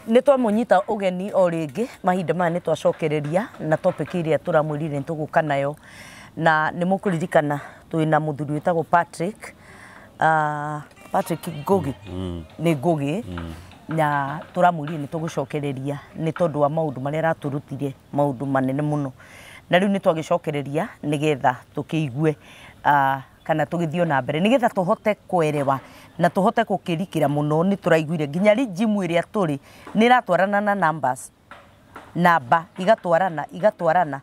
Nĩ twamũnyita ũgeni o rĩngĩ mahinda maya nĩ twacokereria na topic ĩrĩa tũramwĩrire nĩ tũgũka nayo na nĩ mũkũririkana twĩna mũthuri wĩtagwo Patrick, Patrick Ngugi. Nĩ Ngugi na tũramwĩrire nĩ tũgũcokereria nĩ tondũ wa maũndũ marĩa aratũrutire, maũndũ manene mũno, na rĩu nĩ twagĩcokereria nĩgetha tũkĩigue kana tũgĩthiĩ na mbere nĩgetha tũhote kwerewa na tũhote gũkĩrikĩra mũno. Nĩ tũraiguire nginya rijimu ĩrĩa tũrĩ nĩ ĩratwarana na numbers, namba igatwarana igatwarana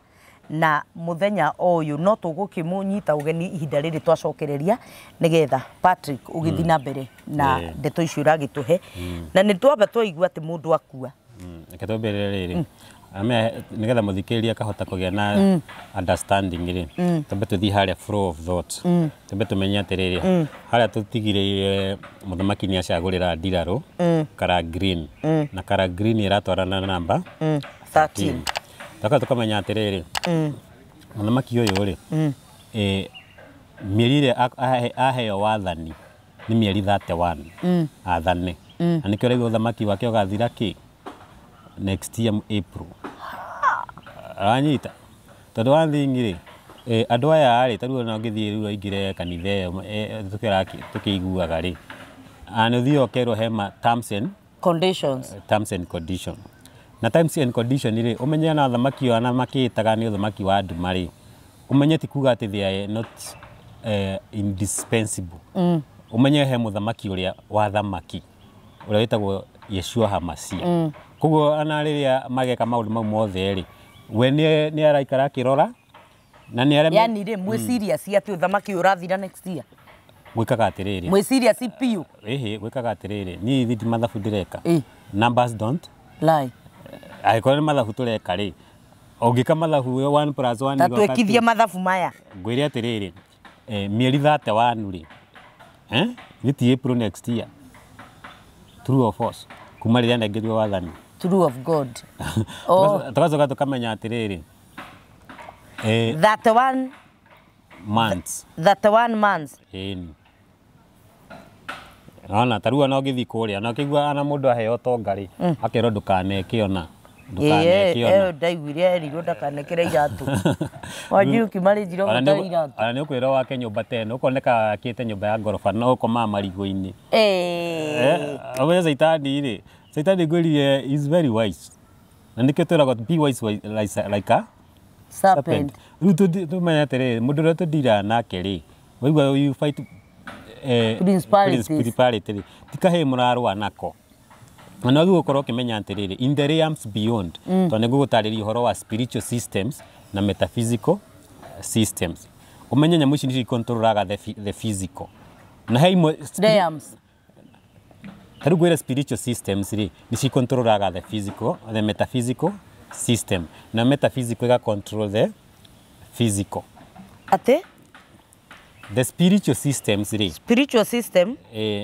na mũthenya o ũyũ no tũgũkĩmũnyita ũgeni ihinda rĩrĩ twacokereria nĩgetha Patrick ũgĩthiĩ na mbere na ndeto icio ũragĩtũhe. Na nĩ twamba twaigua atĩ mũndũ akua. Reke twambĩrĩre rĩrĩ nĩgetha mũthikĩrĩria akahota kũgĩa na understanding rĩ, twambe tũthiĩ harĩa flow of thought, twambe tũmenye atĩrĩrĩ, harĩa tũtigire mũthamaki nĩ acagũrĩra ndirarũ kara green, na kara green ĩratwarana na namba 13. Tuka tukamenya atĩrĩrĩ, mũthamaki ũyũ rĩ, mĩeri ĩrĩa aheo wathani nĩ mĩeri 31 athane, na nĩkĩo ũraigua ũthamaki wake ũgathira kĩ next year April. Aranyita tondũ one thing rĩ, andũ aya rĩ, tarĩu ona ũngĩthiĩ rĩu aingĩre kanitha ĩyo tũkĩiguaga rĩ, nĩ ũthiaga ũkerwo hema terms and conditions, terms and condition. Na terms and condition rĩ, ũmenye na athamaki ona makĩĩtaga nĩ ũthamaki wa nduma rĩ, ũmenye ti kuga atĩ they are not indispensable. Ũmenye he mũthamaki ũrĩa wa thamaki ũrĩa wĩtagwo Yeshua Hamasia. Koguo ona rĩrĩa mageka maũndũ mau mothe rĩ, we nĩ araikara akĩrora na nĩ arĩa yani rĩ mwĩ serious atĩ ũthamaki ũrathira next year? Gwĩkaga atĩrĩrĩ, mwĩ serious piũ? Ĩhĩ, gwĩkaga atĩrĩrĩ, niĩ ithuĩ ti mathabu ndĩreka. Numbers don't lie. Angĩkorwo nĩ mathabu tũreka rĩ, ũngĩka mathabu 1 plus 1 ta twĩkithie mathabu maya. Ngwĩre atĩrĩrĩ, mĩeri 31 rĩ, nĩ ti April next year, true or false, kuma rĩrĩa ndengerio wathani. True of God. Tũgacoka tũkamenya atĩrĩrĩ, 31 months. 31 months. Ĩni. Ona tarĩu ona ũngĩthiĩ kũrĩa na ũkĩigua ana mũndũ aheo ũtonga rĩ, akerwo ndũkaneke ona, ndũkaneke ona. Ĩyo ndaiguire erirwo ndakanekĩre iratũ. Wanjiru marĩnjirwo gũtarĩ iratũ. Ona nĩ ũkwĩrwo wake nyũmba ta ĩno, ũkoneka akĩte nyũmba ya ngoroba no ũkomaga marigũ-inĩ. Ũmenye caitani rĩ, caitani ngwĩrire is very wise. Na nĩkĩo twĩragwo be wise like a serpent. Rĩu tũmenye atĩrĩrĩ, mũndũ ũrĩa tũndiraga nake rĩ, waigua you fight principalities. Ti kahĩĩ mũrarũa nako. Na no gũkorwo ũkĩmenya atĩrĩrĩ, in the realms beyond, tondũ nĩ ngũgũtarĩria ũhoro wa spiritual systems na metaphysical systems. Ũmenye nyamũ ici nĩcio icontrolaga the physical. Na he imwe realms. Tarĩu ngwĩre spiritual systems rĩ, nĩcio icontrolaga the physical, the metaphysical system. Na metaphysical ĩga control the physical. Atĩ? The spiritual systems rĩ, spiritual system,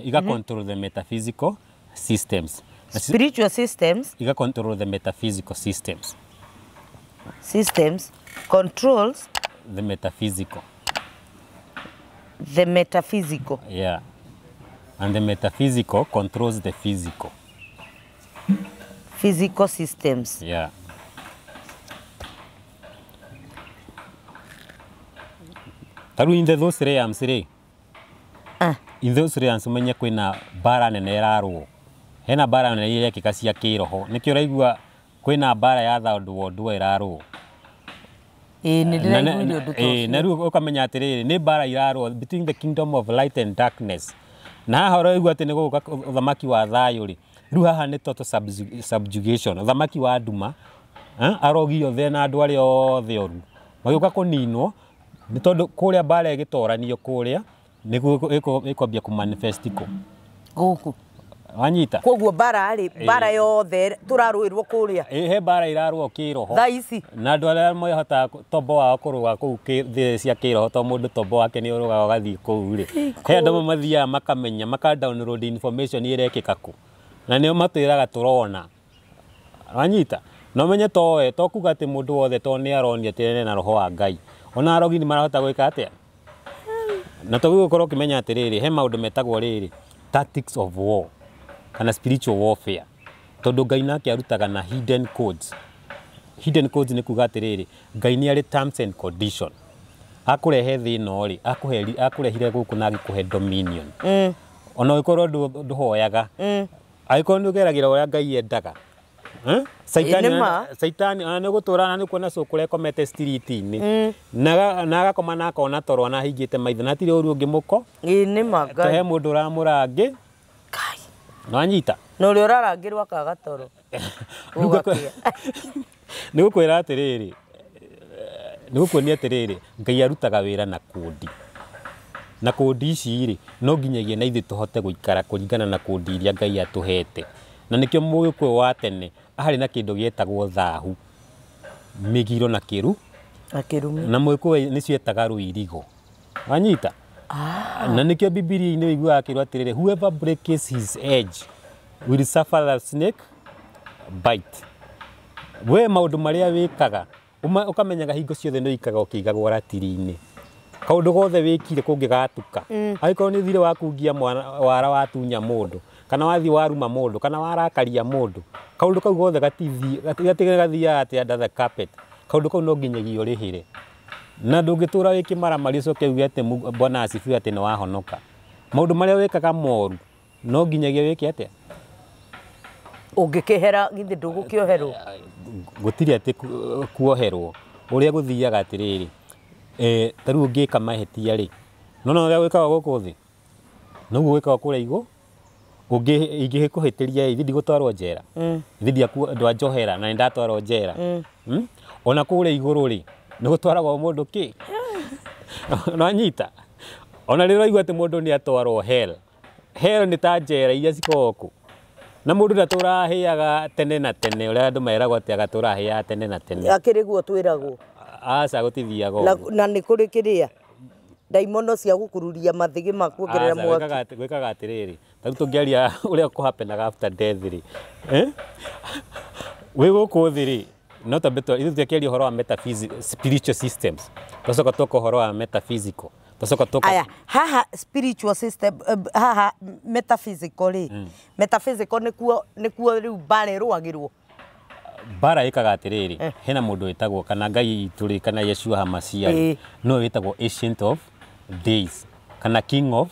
iga control the metaphysical systems. Spiritual systems iga control the metaphysical systems. Systems controls the metaphysical. The metaphysical. Yeah. And the metaphysical controls the physical. Physical systems. Yeah. Tarĩu in those realms rĩ, in those realms ũmenye kwĩna mbara nene ĩrarũo. Hena mbara nene irekĩka cia kĩroho. Nĩkĩo ũraigua kwĩna mbara ya third world war ĩrarũo. Ĩĩ, nĩ ndĩraiguire ũndũ ta ũcio. Na rĩu ũkamenya atĩrĩrĩ, nĩ mbara irarũo between the kingdom of light and darkness. Na haha ũraigua atĩ nĩ gũgũka ũthamaki wa thayũ rĩ, rĩu haha nĩ total subjugation, ũthamaki wa nduma, arogi othe na andũ arĩa othe oru magĩũka kũninwo, nĩ tondũ kũrĩa mbara ĩgĩtoranio kũrĩa nĩguo ĩkwambia kũmanifest kũ gũkũ. Wanyita? Koguo mbara rĩ, mbara yothe tũrarũĩrwo kũrĩa. He mbara irarũo kĩroho. Thaa ici. Na andũ arĩa mehotaga tombo wao kũrũga kũu thĩ cia kĩroho, to mũndũ tombo wake nĩ ũrũgaga ũgathiĩ kũu rĩ. He andũ amwe mathiaga makamenya, maka download information ĩrekĩka kũ. Na nĩo matwĩraga tũrona. Wanyita? Na ũmenye towe, to kuga atĩ mũndũ wothe to nĩ aronio atĩ ena roho wa Ngai. Ona arogi nĩ marahota gwĩka atĩa? Na tũgũkorwo ũkĩmenya atĩrĩrĩ, he maũndũ metagwo rĩrĩ, tactics of war kana spiritual warfare. Tondũ Ngai nake arutaga na hidden codes. Hidden codes nĩ kuga atĩrĩrĩ, Ngai nĩ arĩ terms and condition. Akũrehe thĩ ĩno rĩ, akũrehire gũkũ na agĩkũhe dominion. Ona ũngĩkorwo ndũhoyaga, angĩkorwo nĩ ũgeragĩra ũrĩa Ngai endaga, eh? Saitani Ĩ, nĩ ma. Saitani ona nĩ gũtũra na nĩ kuona cũkũra ĩkomete street-inĩ na agakoma na akona toro na ahingĩte maitho na hatirĩ ũru ũngĩmũko Ĩ nĩ ma to Ngai. he mũndũ ũramũrangĩ. Ngai. Nĩwanyita? Na ũrĩa ũrarangĩrwo akaga toro. Gũgakĩa. Nĩ gũkwĩra atĩrĩrĩ, nĩ gũkuonia atĩrĩrĩ, Ngai arutaga wĩra na kũndi, na kũndi ici rĩ, no nginyagia na ithuĩ tũhote gũikara kũringana na kũndi iria Ngai atũhete. Na nĩkĩo Mũgĩkũyũ wa tene arĩ na kĩndũ gĩetagwo thahu, mĩgiro na kĩru. Na kĩrumi. Na Mũgĩkũyũ nĩcio etaga rũirigo. Wanyita? Na nĩkĩo Bibilia-inĩ ũiguaga akĩrwo atĩrĩrĩ, whoever breaks his edge will suffer the snake bite. We maũndũ marĩa wĩkaga ũkamenyaga hingo ciothe nĩ ũikaraga ũkĩigagwo ratiri-inĩ. Kaũndũ gothe wĩkire kũngĩgatuka, angĩkorwo nĩ ũthire wakungia mwana wara watunya mũndũ, kana wathiĩ waruma mũndũ, kana warakaria mũndũ, kaũndũ kau gothe gathiaga atĩ under the carpet. Kaũndũ kau no nginyagia ũrĩhĩre. Na ndũngĩtũra wĩ kĩmaramari ũcoke uge atĩ Bwana asifiwe atĩ nĩ wahonoka. Maũndũ marĩa wĩkaga moru no nginyagia wĩke atĩa? Ũngĩkĩhera githĩ ndũgũkĩoherwo? Gũtirĩ atĩ kuoherwo. Ũrĩa gũthiaga atĩrĩrĩ, ta rĩu ũngĩka mahĩtia rĩ, nĩwona ũrĩa gwĩkagwo gũkũ thĩ, noguo gwĩkagwo kũrĩa igũrũ. Ingĩkũhĩtĩria ĩ, ithe ndigũtwarwo njera, ithe ndwanjohera na nĩndatwarwo njera. Ona kũrĩa igũrũ rĩ, nĩgũtwaragwo mũndũ kĩ? Nĩwanyita? Ona rĩrĩa ũraigua atĩ mũndũ nĩ atwarwo hell, hell nĩ ta njera iria cikoragwo kũ. Na mũndũ ndatũraga ahĩaga tene na tene, ũrĩa andũ meragwo atĩ agatũra ahĩaga tene na tene. Akĩrĩ guo twĩragwo. Aca, gũtithiaga Na, ũguo. na nĩ kũrĩ kĩrĩa ndaimono cia gũkururia mathĩgĩ ma kuongerera Aca, mwaki. gwĩkaga atĩrĩrĩ, ta rĩu tũngĩaria ũrĩa kũhappenaga after death rĩ, eh? Wĩ gũkũ thĩ rĩ, no twambe ithuĩ tũkĩaria ũhoro wa metaphysical spiritual systems, twacoka twoka ũhoro wa metaphysical, twacoka twoka. Aya, haha spiritual system, haha metaphysical rĩ, metaphysical nĩkuo rĩu mbara ĩrũagĩrwo. Mbara ĩkaga atĩrĩrĩ, hena mũndũ wĩtagwo kana Ngai itũ rĩ, kana Yeshua Hamasia rĩ, nĩwe wĩtagwo Ancient of Days kana King of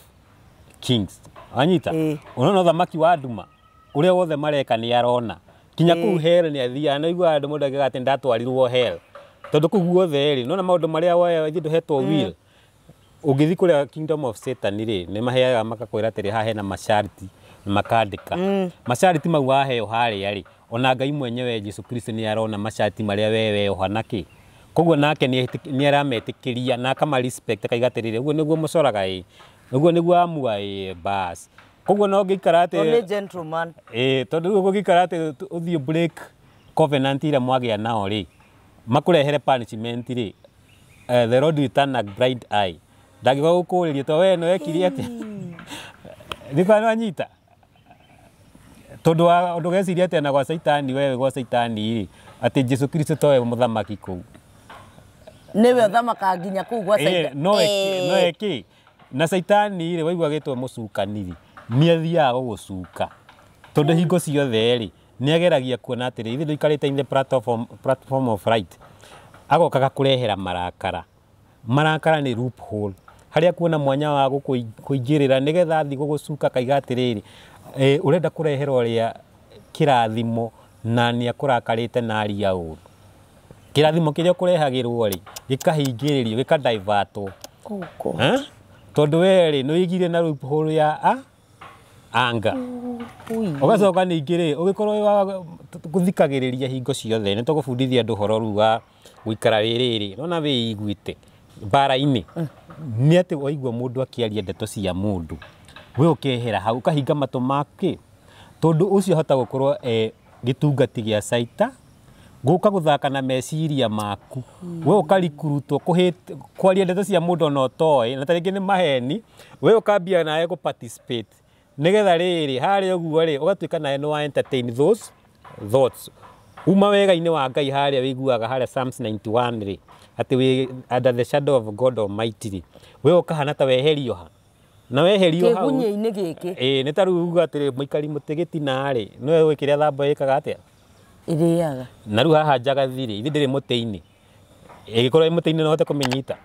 Kings. Wanyita? Unaona ũthamaki wa nduma ũrĩa wothe mareka nĩ arona kinya kũu hell nĩ athiaga. Na iguaga andũ mũndũ akiuga atĩ ndatwarirwo hell, tondũ kũu guothe rĩ, nĩwona maũndũ marĩa woya ithuĩ ndũhetwo will. Ũngĩthiĩ kũrĩa kingdom of Satan rĩ, nĩ maheaga makakwĩra atĩrĩ, haha hena masharti na makandĩka masharti mau waheo harĩa rĩ, ona Ngai mwenyewe Jesu Kristo nĩ arona masharti marĩa we weoha na kĩ. Koguo nake nĩ arametĩkĩria na akama respect, akaiga atĩrĩrĩ, ũguo nĩguo mũcoraga ĩ, ũguo nĩguo amua ĩ, bas. Koguo no ngĩikara To nĩ atĩ gentleman. Ĩ, tondũ rĩu ũgĩikara atĩ ũthiĩ break covenant ĩrĩa mwagĩa nao rĩ, makũrehere punishment rĩ, the Lord will turn a blind eye, ndangĩũka gũkũrĩria to we nĩ wekire atĩa. Nĩkwa nĩwanyita? Tondũ wa ndũgecirie atĩ ona gwa Caitani, wewe gwa Caitani rĩ, atĩ Jesu Kristo towe mũthamaki kũu. Nĩwe ũthamakaga nginya kũu gwa Caitani. No eki na Caitani rĩ, waigua gĩtwo mũcukani rĩ, nĩ athiaga gũgũcuka, tondũ hingo ciothe rĩ, nĩ ageragia kuona atĩrĩ, ithuĩ ndũikarĩte in the platform of right, agoka gakũrehera marakara. Marakara nĩ loophole harĩa kuona mwanya wa gũkũingĩrĩra nĩgetha athiĩ gũgũcuka, akaiga atĩrĩrĩ, ũrenda kũrehera ũrĩa kĩrathimo na nĩ akũrakarĩte na aria ũru, kĩrathimo kĩrĩa ũkũrehagĩrwo rĩ, gĩkahingĩrĩrio, gĩkadivertwo. Oh God. Eh? Tondũ we rĩ, nĩ ũigire na loophole ya anga. Ui. Ũgacoka ningĩ rĩ, ũgĩkorwo wĩ wa gũthikagĩrĩria hingo ciothe, nĩ tũgũbundithia andũ ũhoro rĩu wa gũikara wĩ rĩrĩ nona wĩiguĩte mbara-inĩ, nĩ atĩ waigua mũndũ akĩaria ndeto cia mũndũ, we ũkehera hau, ũkahinga matũ make, tondũ ũcio ahota gũkorwo e gĩtungati gĩa caita gũka gũthaka na meciria maku, we ũkarikurutwo kwaria ndeto cia mũndũ ona ũtoĩ, na ta rĩngĩ nĩ maheni, we ũkambia nawe gũ participate nĩgetha rĩrĩ harĩa ũguo rĩ, ũgatuĩka nawe nĩ wa entertain those thoughts. Uma wega-inĩ wa Ngai harĩa wĩiguaga harĩa Psalms 91 rĩ, atĩ wĩ under the shadow of God Almighty rĩ, we ũkahana ta weherio ha. Na weherio hau kĩgunyĩ-inĩ gĩkĩ. Ĩĩ, nĩ ta rĩu uga atĩrĩ mũikari mũtĩ gĩtina rĩ, nĩwe ũĩ kĩrĩa thambo ĩkaga atĩa? Ĩrĩaga. Na rĩu haha njagathi rĩ, ithe ndĩrĩ mũtĩ-inĩ. Ĩngĩkorwo ĩ mũtĩ-inĩ no ũhote kũmĩnyita?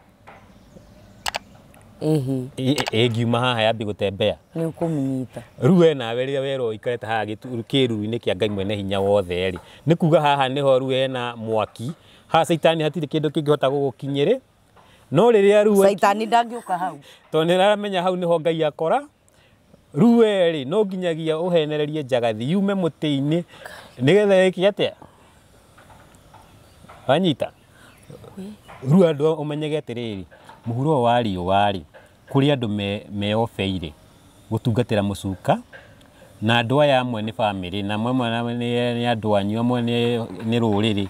Ĩhĩ. Ĩngiuma haha yambie gũtembea. Nĩ ũkũmĩnyita. Rĩu we nawe rĩrĩa werwo ũikarĩte haha kĩruru-inĩ kĩa Ngai mwene hinya wothe rĩ, nĩ kuga haha nĩho rĩu hena mwaki. Haha caitani hatirĩ kĩndũ kĩngĩhota gũgũkinyĩrĩ. No rĩrĩa rĩu Caitani ndangĩũka hau. Tondũ nĩ aramenya hau nĩho Ngai akora. Rĩu we rĩ, no nginyagia ũhenererie njagathi yume mũtĩ-inĩ nĩgetha ĩke atĩa? Wanyita? Rĩu andũ ũmenyege atĩrĩrĩ, mũhuro ũyũ wa riũa rĩ, kũrĩ andũ meobeire gũtungatĩra mũcuka, na andũ aya amwe nĩ bamĩrĩ, na amwe nĩ andũ anyu, amwe nĩ rũrĩrĩ.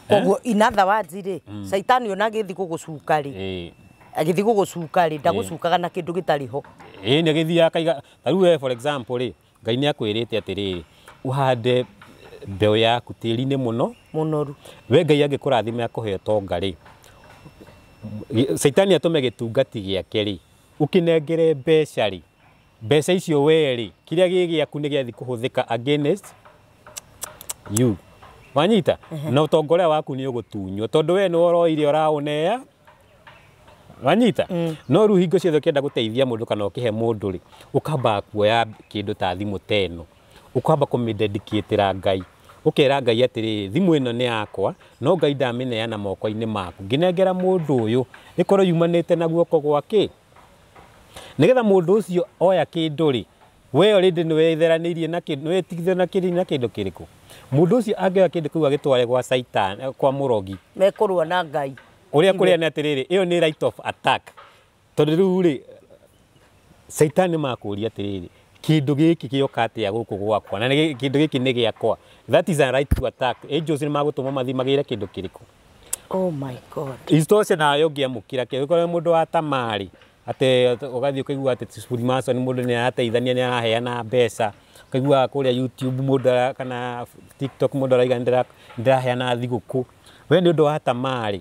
Koguo in other words rĩ, caitani ona agĩthiĩ gũgũcuka rĩ, agĩthiĩ gũgũcuka rĩ, ndagũcukaga na kĩndũ gĩtarĩ ho. Ĩĩ, nĩ agĩthiaga akaiga, ta rĩu we for example rĩ, Ngai nĩ akwĩrĩte atĩrĩrĩ, ũhande mbeũ yaku tĩri-inĩ mũno mũnoru. We Ngai angĩkũrathima akũhe ũtonga rĩ, caitani atũme gĩtungati gĩake rĩ, ũkĩnengere mbeca rĩ, mbeca icio we rĩ, kĩrĩa gĩ gĩaku nĩ gĩathiĩ kũhũthĩka against you. Wanyita? Na ũtonga ũrĩa waku nĩ ũgũtunywo tondũ we nĩwe ũroire ũraũnea. Wanyita? No rĩu hingo ciothe ũkĩenda gũteithia mũndũ kana ũkĩhe mũndũ rĩ, ũkamba kuoya kĩndũ ta thimũ ta ĩno, ũkamba kũmĩdedicatĩra Ngai. Ũkera Ngai atĩrĩrĩ, thimũ ĩno nĩ yakwa, no Ngai ndamĩneana moko-inĩ maku. Ngĩnengera mũndũ ũyũ, ĩkorwo yumanĩte na guoko gwake. Nĩgetha mũndũ ũcio oya kĩndũ rĩ, we already nĩ wetheranĩirie na kĩndũ, nĩ wetigithĩtie na kĩndũ na kĩndũ kĩrĩkũ. Mũndũ ũcio angĩoya kĩndũ kĩu agĩtware gwa Satan, kwa mũrogi. Mekũrũa na Ngai. Ũrĩa kũrĩa nĩ atĩrĩrĩ, ĩyo nĩ right of attack. Tondũ rĩu rĩ, Satan nĩ makũria atĩrĩrĩ, kĩndũ gĩkĩ gĩoka atĩa gũkũ gwakwa, na kĩndũ gĩkĩ nĩ gĩakwa. That is a right to attack. Angels nĩ magũtũma mathiĩ magĩre kĩndũ kĩrĩkũ. Oh my God. Isitoshe nawe ũngĩamũkĩra kĩo, ũkorwo mũndũ wa tamarĩ, atĩ ũgathiĩ ũkaigua atĩ Freemason mũndũ nĩ arateithania, nĩ araheana mbeca. Ũkaigua kũrĩa YouTube mũndũ kana TikTok mũndũ arauga nĩ ndĩraheana thigũkũ. We nĩ ũndũ wa tamarĩ,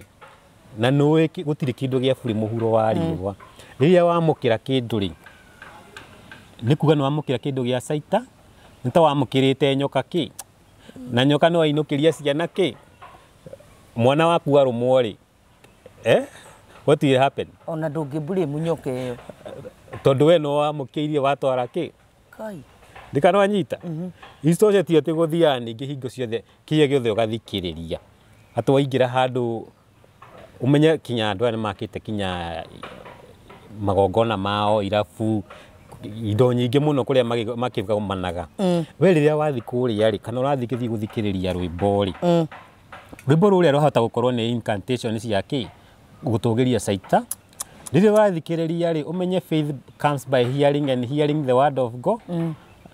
na nĩũĩ gũtirĩ kĩndũ gĩa bure mũhuro wa riũa. Rĩrĩa wamũkĩra kĩndũ rĩ, nĩ kuga nĩ wamũkĩra kĩndũ gĩa caita, nĩ ta wamũkĩrĩte nyoka kĩ, na nyoka no ainũkĩria ciana kĩ, mwana waku arũmwo rĩ, what will happen? Ona ndũngĩmburie nyoka ĩyo. Tondũ we no wamũkĩirie watwara kĩ? Kai. Ndikana wanyita? Isitoshe ti atĩ gũthiaga ningĩ hingo ciothe kĩrĩa gĩothe ũgathikĩrĩria. Atĩ waingĩra handũ ũmenye kinya andũ aya nĩ makĩte kinya magongona mao, irabu, indo nyingĩ mũno kũrĩa makĩgomanaga. We rĩrĩa wathiĩ kũrĩa rĩ, kana ũrathiĩ gĩthiĩ gũthikĩrĩria rwĩmbo rĩ, rwĩmbo rũrĩa rwahota gũkorwo nĩ incantation cia kĩ, gũtũgĩria caita. Rĩrĩa wathikĩrĩria rĩ, ũmenye faith comes by hearing and hearing the word of God.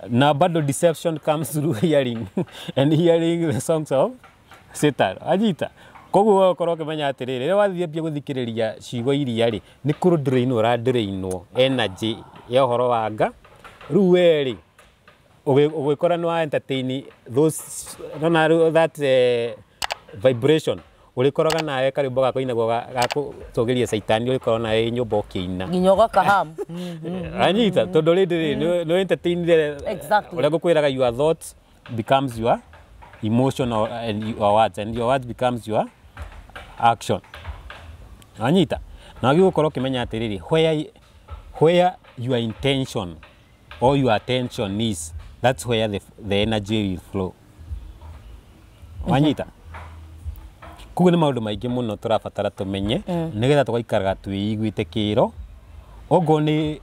Na bado deception comes through hearing and hearing the songs of Satan. Anyita? Koguo ũkorwo ũkĩmenya atĩrĩrĩ, rĩrĩa wathiĩ ambia gũthikĩrĩria ciugo iria rĩ, nĩ kũrũndũrĩinwo ũrandũrĩinwo energy ya ũhoro wa nga. Rĩu we rĩ, ũgĩkora nĩ wa entertain those, nona rĩu that vibration, ũrĩkoraga nawe karwĩmbo ga kũinagwo ga gũtũgĩria caitani, ũrĩkorwo nawe nyũmba ũkĩina. Nginya ũgakahamu. Anyita, tondũ rĩndĩ rĩ, nĩ entertain ũrĩa ngũkwĩraga your thoughts becomes your emotion and your words, and your words becomes your action. Anyita? Na wagĩrĩirwo gũkorwo ũkĩmenya atĩrĩrĩ, where your intention or your attention is, that's where the energy will flow. Wanyita? Koguo nĩ maũndũ maingĩ mũno tũrabatara tũmenye, nĩgetha tũgaikaraga twĩiguĩte kĩro. Okorwo nĩ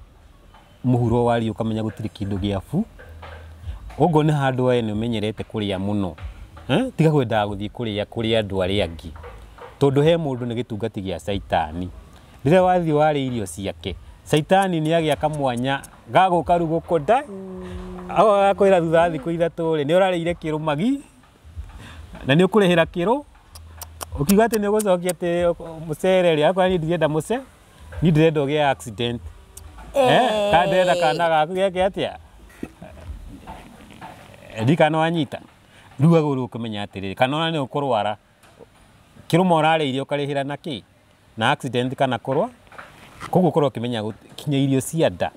mũhuro wa riũa ũkamenya gũtirĩ kĩndũ gĩa bu. Okorwo nĩ handũ we nĩ ũmenyerete kũrĩa mũno, tiga kwendaga gũthiĩ kũrĩa kũrĩ andũ arĩa angĩ. Tondũ he mũndũ nĩ gĩtungati gĩa caitani. Rĩrĩa wathiĩ warĩa irio ciake, caitani nĩ agĩa kamwanya gagũka rĩu gũkũnda. Agakwĩra thutha wa thikũ ithatũ rĩ, nĩ ũrarĩire kĩrũmagi na nĩ ũkũrĩhĩra kĩrũ. Ũkiuga atĩ nĩ ũgũcokia atĩ mũcere rĩ, akorwo niĩ ndirenda mũcere, niĩ ndĩrenda ũgĩe accident. Kana ndĩrenda kana gaku geke atĩa? Ndikana wanyita. Rĩu wagĩrĩirwo kũmenya atĩrĩrĩ, kana ona nĩ ũkũrwara, kĩrũma ũrarĩire ũkarĩhĩra na kĩ? Na accident kana kũrwa? Koguo ũkorwo ũkĩmenya kinya irio cia nda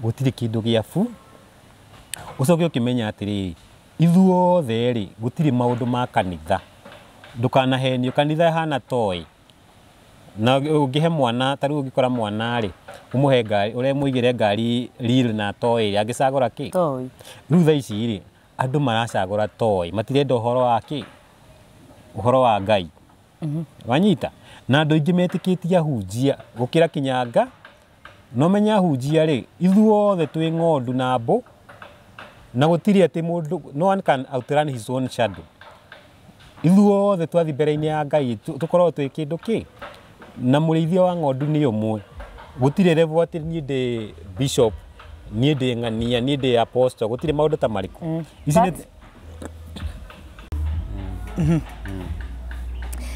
gũtirĩ kĩndũ gĩa bu. Ũcoke ũkĩmenya atĩrĩrĩ, ithuothe rĩ gũtirĩ maũndũ ma kanitha, ndũkanahenio. Kanitha ĩhana toy, na ũngĩhe mwana ta rĩu ũngĩkora mwana rĩ ũmũhe ngari, ũremũigĩre ngari real na toy rĩ, angĩcagũra kĩ? Toy. Rĩu thaa ici rĩ andũ maracagũra toy, matirenda ũhoro wa kĩ? Ũhoro wa Ngai. Wanyita? Na andũ aingĩ metĩkĩtie ahunjia gũkĩra kinyanga. No menya ahunjia rĩ, ithuothe twĩ ng'ondu na mbũ, na gũtirĩ atĩ mũndũ, no one can outrun his own shadow. Ithuothe twathiĩ mbere-inĩ ya Ngai tũkoragwo twĩ kĩndũ kĩ, na mũrĩithia wa ng'ondu nĩ ũmwe. Gũtirĩ level atĩ niĩ ndĩ bishop, niĩ ndĩ ng'ania, niĩ ndĩ apostle, gũtirĩ maũndũ ta marĩkũ. Ici nĩ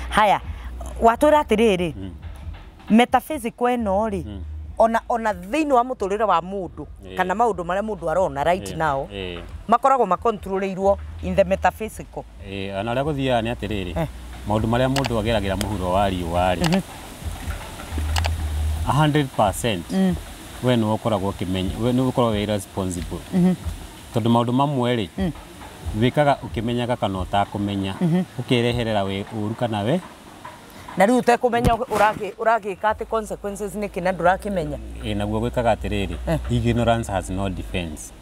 Haya, watwĩra atĩrĩrĩ, metaphysical ĩno rĩ, ona thĩinĩ wa mũtũrĩre wa mũndũ kana maũndũ marĩa mũndũ arona right now makoragwo makontroleirwo in the metaphysical. Ona ũrĩa gũthiaga nĩ atĩrĩrĩ, maũndũ marĩa mũndũ ageragĩra mũhuro wa riũa rĩ, 100% we nĩwe ũkoragwo ũkĩmenya, we nĩwe ũkoragwo wĩ responsible. Tondũ maũndũ mamwe rĩ, wĩkaga ũkĩmenyaga kana ũtakũmenya, ũkereherera we ũru kana we. Na rĩu ũtekũmenya ũragĩka atĩ consequences nĩkĩ na ndũrakĩmenya. Naguo gwĩkaga atĩrĩrĩ, ignorance has no defense.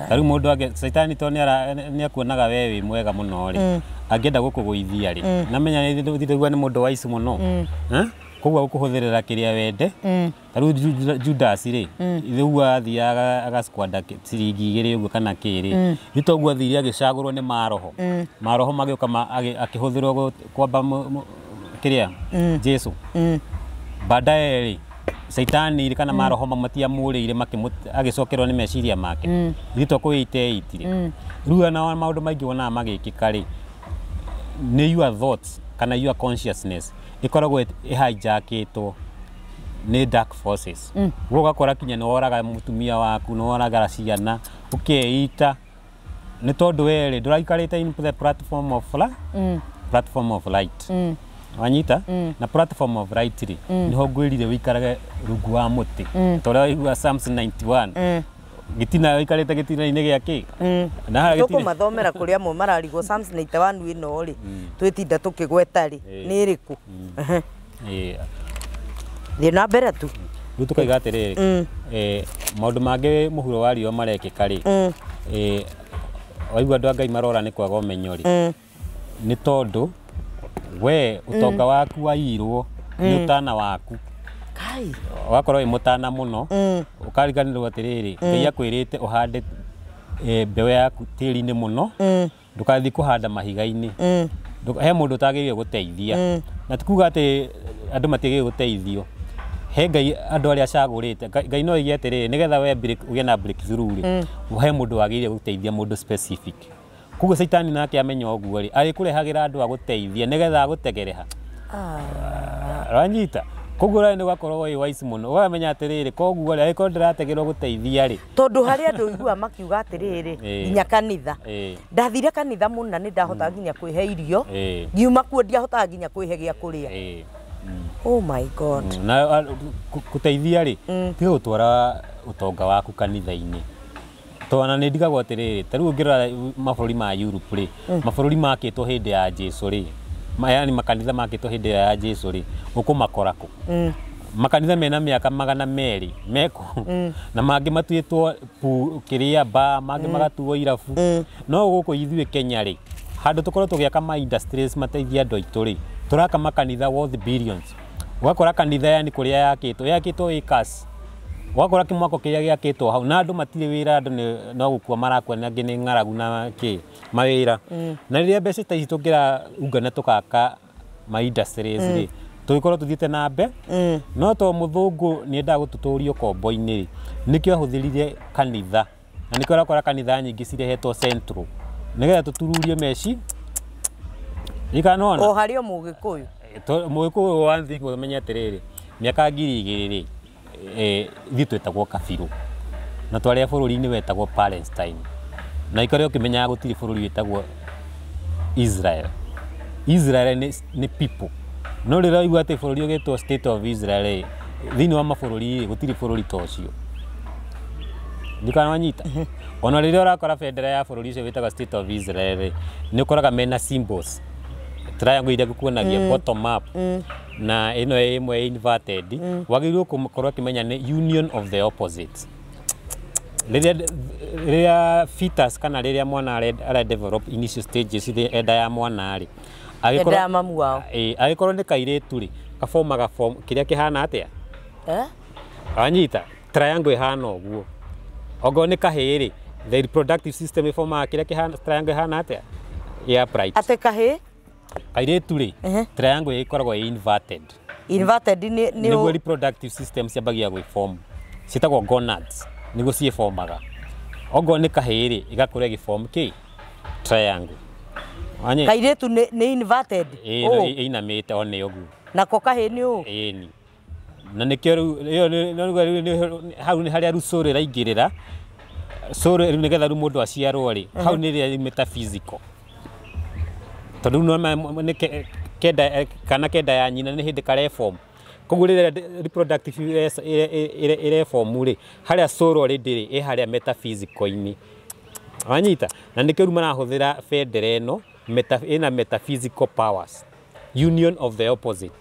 Ta rĩu mũndũ angĩ caitani to nĩ akuonaga we wĩ mwega mũno rĩ, angĩenda gũkũgũithia rĩ, na menya nĩ nĩ mũndũ wa ici mũno, koguo gũkũhũthĩrĩra kĩrĩa wende. Ta rĩu Judas rĩ, rĩu athiaga agasquanda ciringi igĩrĩ ũguo kana kĩrĩ, nĩ toguo athire agĩcagũrwo nĩ maroho, maroho magĩũka akĩhũthĩrwo kwamba kĩrĩa Jesu. Baadaye rĩ, caitani rĩ kana maroho matiamũrĩire agĩcokerwo nĩ meciria make, ithuĩ to kwĩiteitire. Rĩu ona maũndũ maingĩ wonaga magĩkĩka rĩ, nĩ your thoughts kana your consciousness ĩkoragwo ĩhijackĩtwo nĩ dark forces. Ũguo ũgakora kinya nĩ woraga mũtumia waku, nĩ woraga ciana, ũkeita nĩ tondũ we rĩ ndũraikarĩte in the platform of platform of light. Wanyita? Na platform of light rĩ, nĩho ngwĩrire wĩikarage rungu wa mũtĩ, ta ũrĩa waigua Psalms 91, gĩtina wĩikarĩte gĩtina-inĩ gĩa kĩ? Na harĩa gĩtina Tũkũmathomera kũrĩa amwe mararigwo Psalms 91 ĩno rĩ, twĩtinda tũkĩgweta rĩ, nĩ ĩrĩkũ? Thiĩ na mbere tu. Rĩu tũkaiga atĩrĩrĩ, maũndũ mangĩ mũhuro wa riũa marekĩka rĩ, waigua andũ a Ngai marora nĩ kwaga ũmenyo rĩ, nĩ tondũ we ũtonga waku waiyirwo nĩ ũtana waku. Kai. Ũgakorwo wĩ mũtana mũno, ũkariganĩrwo atĩrĩrĩ, Ngai akwĩrĩte ũhande mbeũ yaku tĩri-inĩ mũno, ndũgathiĩ kũhanda mahiga-inĩ. He mũndũ ũtagĩrĩire gũteithia, na ti kuga atĩ andũ matiagĩrĩire gũteithio. He Ngai andũ arĩa acagũrĩte, Ngai no oige atĩrĩrĩ, nĩgetha we ũgĩe na breakthrough rĩ, he mũndũ wagĩrĩire gũteithia, mũndũ specific. Koguo caitani nake amenya ũguo rĩ, arĩkũrehagĩra andũ a gũteithia nĩgetha agũtegereha. Wanyita? Koguo rĩ nĩ ũgakorwo wĩ wise mũno, ũkamenya atĩrĩrĩ, koguo rĩ angĩkorwo ndĩrategerwo gũteithia rĩ, Tondũ harĩ andũ ũiguaga makiuga atĩrĩrĩ, nginya kanitha, ndathire kanitha mũna nĩ ndahotaga nginya kwĩhe irio, ngiuma kuo ndiahotaga nginya kwĩhe gĩa kũrĩa. Oh my God. Na gũteithia rĩ, tiga gũtwara ũtonga waku kanitha-inĩ. Tondũ nĩ ndigagwo atĩrĩrĩ, ta rĩu ũngĩrora mabũrũri ma Europe rĩ, mabũrũri makĩtwo hĩndĩ ya Jesu rĩ, yani makanitha makĩtwo hĩndĩ ya Jesu rĩ, ũkũmakora kũ? Makanitha mena mĩaka 200 meko, na mangĩ matuĩtwo kĩrĩa ba, mangĩ magatuo irabu. No gũkũ ithuĩ Kenya rĩ, handũ tũkorwo tũgĩaka ma industries mateithie andũ aitũ rĩ, tũraka makanitha worth billions. Ũgakora kanitha yani kũrĩa yakĩtwo, yakĩtwo acres. Ũgakora kĩmwako kĩrĩa gĩakĩtwo hau, na andũ matirĩ wĩra, andũ no gũkua marakua, na angĩ nĩ ng'aragu na kĩ mawĩra. Na rĩrĩa mbeca ta ici tũngĩraungana tũgaka ma industries rĩ, tũgĩkorwo tũthiĩte na mbe. No to mũthũngũ nĩ endaga gũtũtũria ũkombo-inĩ rĩ, nĩkĩo ahũthĩrire kanitha, na nĩkĩo ũrakora kanitha nyingĩ cirehetwo central nĩgetha tũtururie meci. Ikanona O harĩ o Mũgĩkũyũ. Mũgĩkũyũ one thing ũmenye atĩrĩrĩ, mĩaka 2000 rĩ, ithuĩ twetagwo kabirũ, na twarĩ a bũrũri-inĩ wetagwo Palestine, na ikore ũkĩmenyaga gũtirĩ bũrũri wĩtagwo Israel. Israel nĩ people. No rĩrĩa waigua atĩ bũrũri ũgĩtwo State of Israel rĩ, Thĩinĩ wa mabũrũri rĩ, gũtirĩ bũrũri ta ũcio. Ndikana wanyita. Ona rĩrĩa ũrakora bendera ya bũrũri ũcio wĩtagwo State of Israel rĩ, nĩ ũkoraga mena symbols. Triangle iria ngũkuonagia bottom up na ĩno ĩmwe inverted, wagĩrĩirwo gũkorwo ũkĩmenya nĩ union of the opposites. Rĩrĩa fetus kana rĩrĩa mwana are develop initial stages enda ya mwana rĩ, Enda ya mamu wao. Ĩĩ, angĩkorwo nĩ kairĩtu rĩ, gabomaga form kĩrĩa kĩhana atĩa? Eh? Wanyita, triangle ĩhana ũguo. Ongorwo nĩ kahĩĩ rĩ, the reproductive system ĩbomaga kĩrĩa kĩhana triangle ĩhana atĩa? Ĩ upright. Atĩ kahĩĩ? Kairĩtu rĩ, triangle ĩkoragwo ĩ inverted. Inverted nĩ Nĩguo reproductive system ciambagia gwĩform. Ciĩtagwo gonads, nĩguo ciĩformaga. Ongorwo nĩ kahĩĩ rĩ, ĩgakorwo ĩgĩform kĩ? Triangle. Wanyita? Kairĩtu nĩ inverted. Ĩĩ, Ũũ. ĩinamĩte o nĩ ũguo. Nako kahĩĩ nĩ ũũ. Ĩni. Na nĩkĩo rĩu hau nĩ harĩa rĩu soul ĩraingĩrĩra. Soul rĩu nĩgetha rĩu mũndũ aciarwo rĩ, hau nĩ rĩrĩa metaphysical. Tondũ rĩu nĩwona nĩ kenda kana kenda ya nyina nĩ hĩndĩ kareform. Koguo rĩrĩa reproductive ĩreform rĩ, harĩa soul already rĩ, ĩ harĩa metaphysical-inĩ. Wanyita? Na nĩkĩo rĩu marahũthĩra bendera ĩno, ĩna metaphysical powers. Union of the opposite.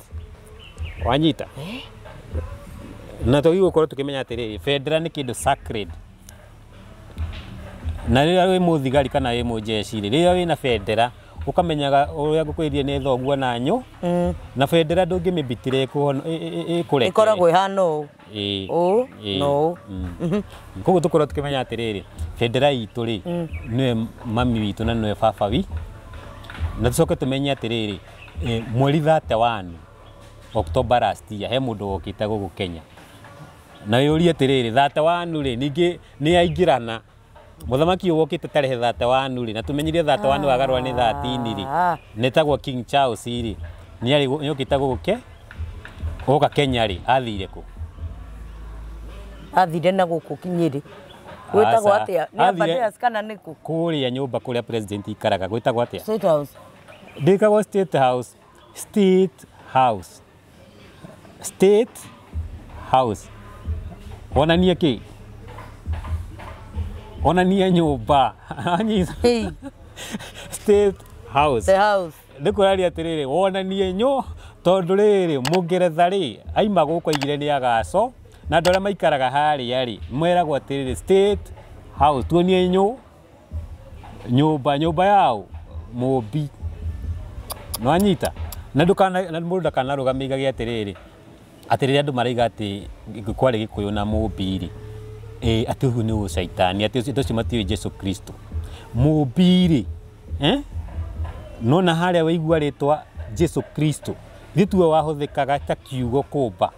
Wanyita? Na twagĩrĩirwo gũkorwo tũkĩmenya atĩrĩrĩ, bendera nĩ kĩndũ sacred. Na rĩrĩa wĩ mũthigari kana wĩ mũjeshi rĩ, rĩrĩa wĩna bendera ũkamenyaga ũrĩa ngũkwĩrire nĩ thoguo na nyũ, na bendera ndũngĩmĩbitĩra ĩkũrekere. Ĩkoragwo ĩhana ũũ. Ĩĩ. Ũũ Ĩĩ. na ũũ. Koguo tũkorwo tũkĩmenya atĩrĩrĩ, bendera itũ rĩ, nĩwe mami witũ na nĩwe baba wi. Na tũcoke tũmenye atĩrĩrĩ, mweri 31 October last year he mũndũ wokĩte gũkũ Kenya. Na wĩyũrie atĩrĩrĩ, 31 rĩ, ningĩ nĩ aingĩrana. Mũthamaki ũyũ wokĩte tarehe 31 rĩ, na tũmenyire 31 wagarũra nĩ 13 rĩ, nĩtagwo King Charles rĩ, nĩokĩte gũkũ gũka Kenya rĩ, athire kũ? Athire na gũkũ Nyĩrĩ. Gwĩtagwo Aca. atĩa? Nĩ Aberdares kana nĩ kũ? Kũrĩa nyũmba kũrĩa president ikaraga gwĩtagwo atĩa? State House. Ndĩkagwo State House. State House. State House. Wonanie kĩ? Onanie nyũmba. Anyita. Hey, State House. the house. Nĩ kũraria atĩrĩrĩ, wonanie nyũ tondũ rĩrĩ mũngeretha rĩ aima gũkũ aigire nĩ agaco na andũ arĩa maikaraga harĩa rĩ meragwo atĩrĩrĩ State House tuonie nyũ nyũmba nyũmba yao mũmbi nĩwanyita na ndũkana na mũndũ ndakanarũgame aigage atĩrĩrĩ atĩ rĩrĩa andũ maraiga atĩ kwarĩ gĩkũyũ na mũmbi rĩ atĩ ũguo nĩ ũcaitani atĩ andũ acio matiũĩ Jesu Kristo mũmbi rĩ nona harĩa waigua rĩtwa Jesu Kristo gĩtuo wahũthĩkaga ta kiugo kũmba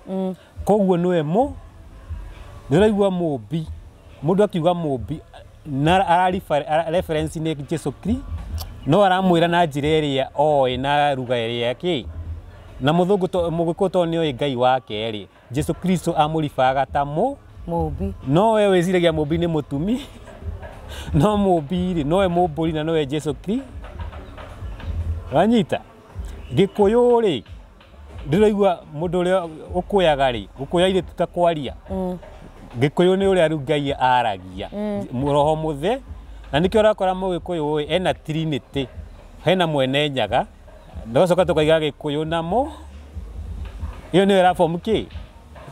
koguo nĩwe mũ nĩ ũraigua mũmbi mũndũ akiuga mũmbi na reference nĩ Jesu Kristo no aramwĩra na njĩra ĩrĩa oĩ na ruga ĩrĩa kĩ na mũthũngũ mũgĩkũyũ tondũ nĩoĩ Ngai wake rĩ Jesu Kristo amũribaga ta mũ Mũmbi. no we wĩciragia mũmbi nĩ mũtumi no mũmbi rĩ nowe mũmbũri na nowe Jesu Kristo wanyita gĩkũyũ rĩ ndĩraigua mũndũ ũrĩa ũkũyaga rĩ gũkũya airĩtu ta kwaria gĩkũyũ nĩ ũrĩa rĩu Ngai aragia roho mũthe na nĩkĩo ũrakora mũgĩkũyũ ũyũ ena trinity hena mwene nyaga ndagacoka tũkaiga gĩkũyũ namo ĩyo nĩyo ĩrabomu kĩ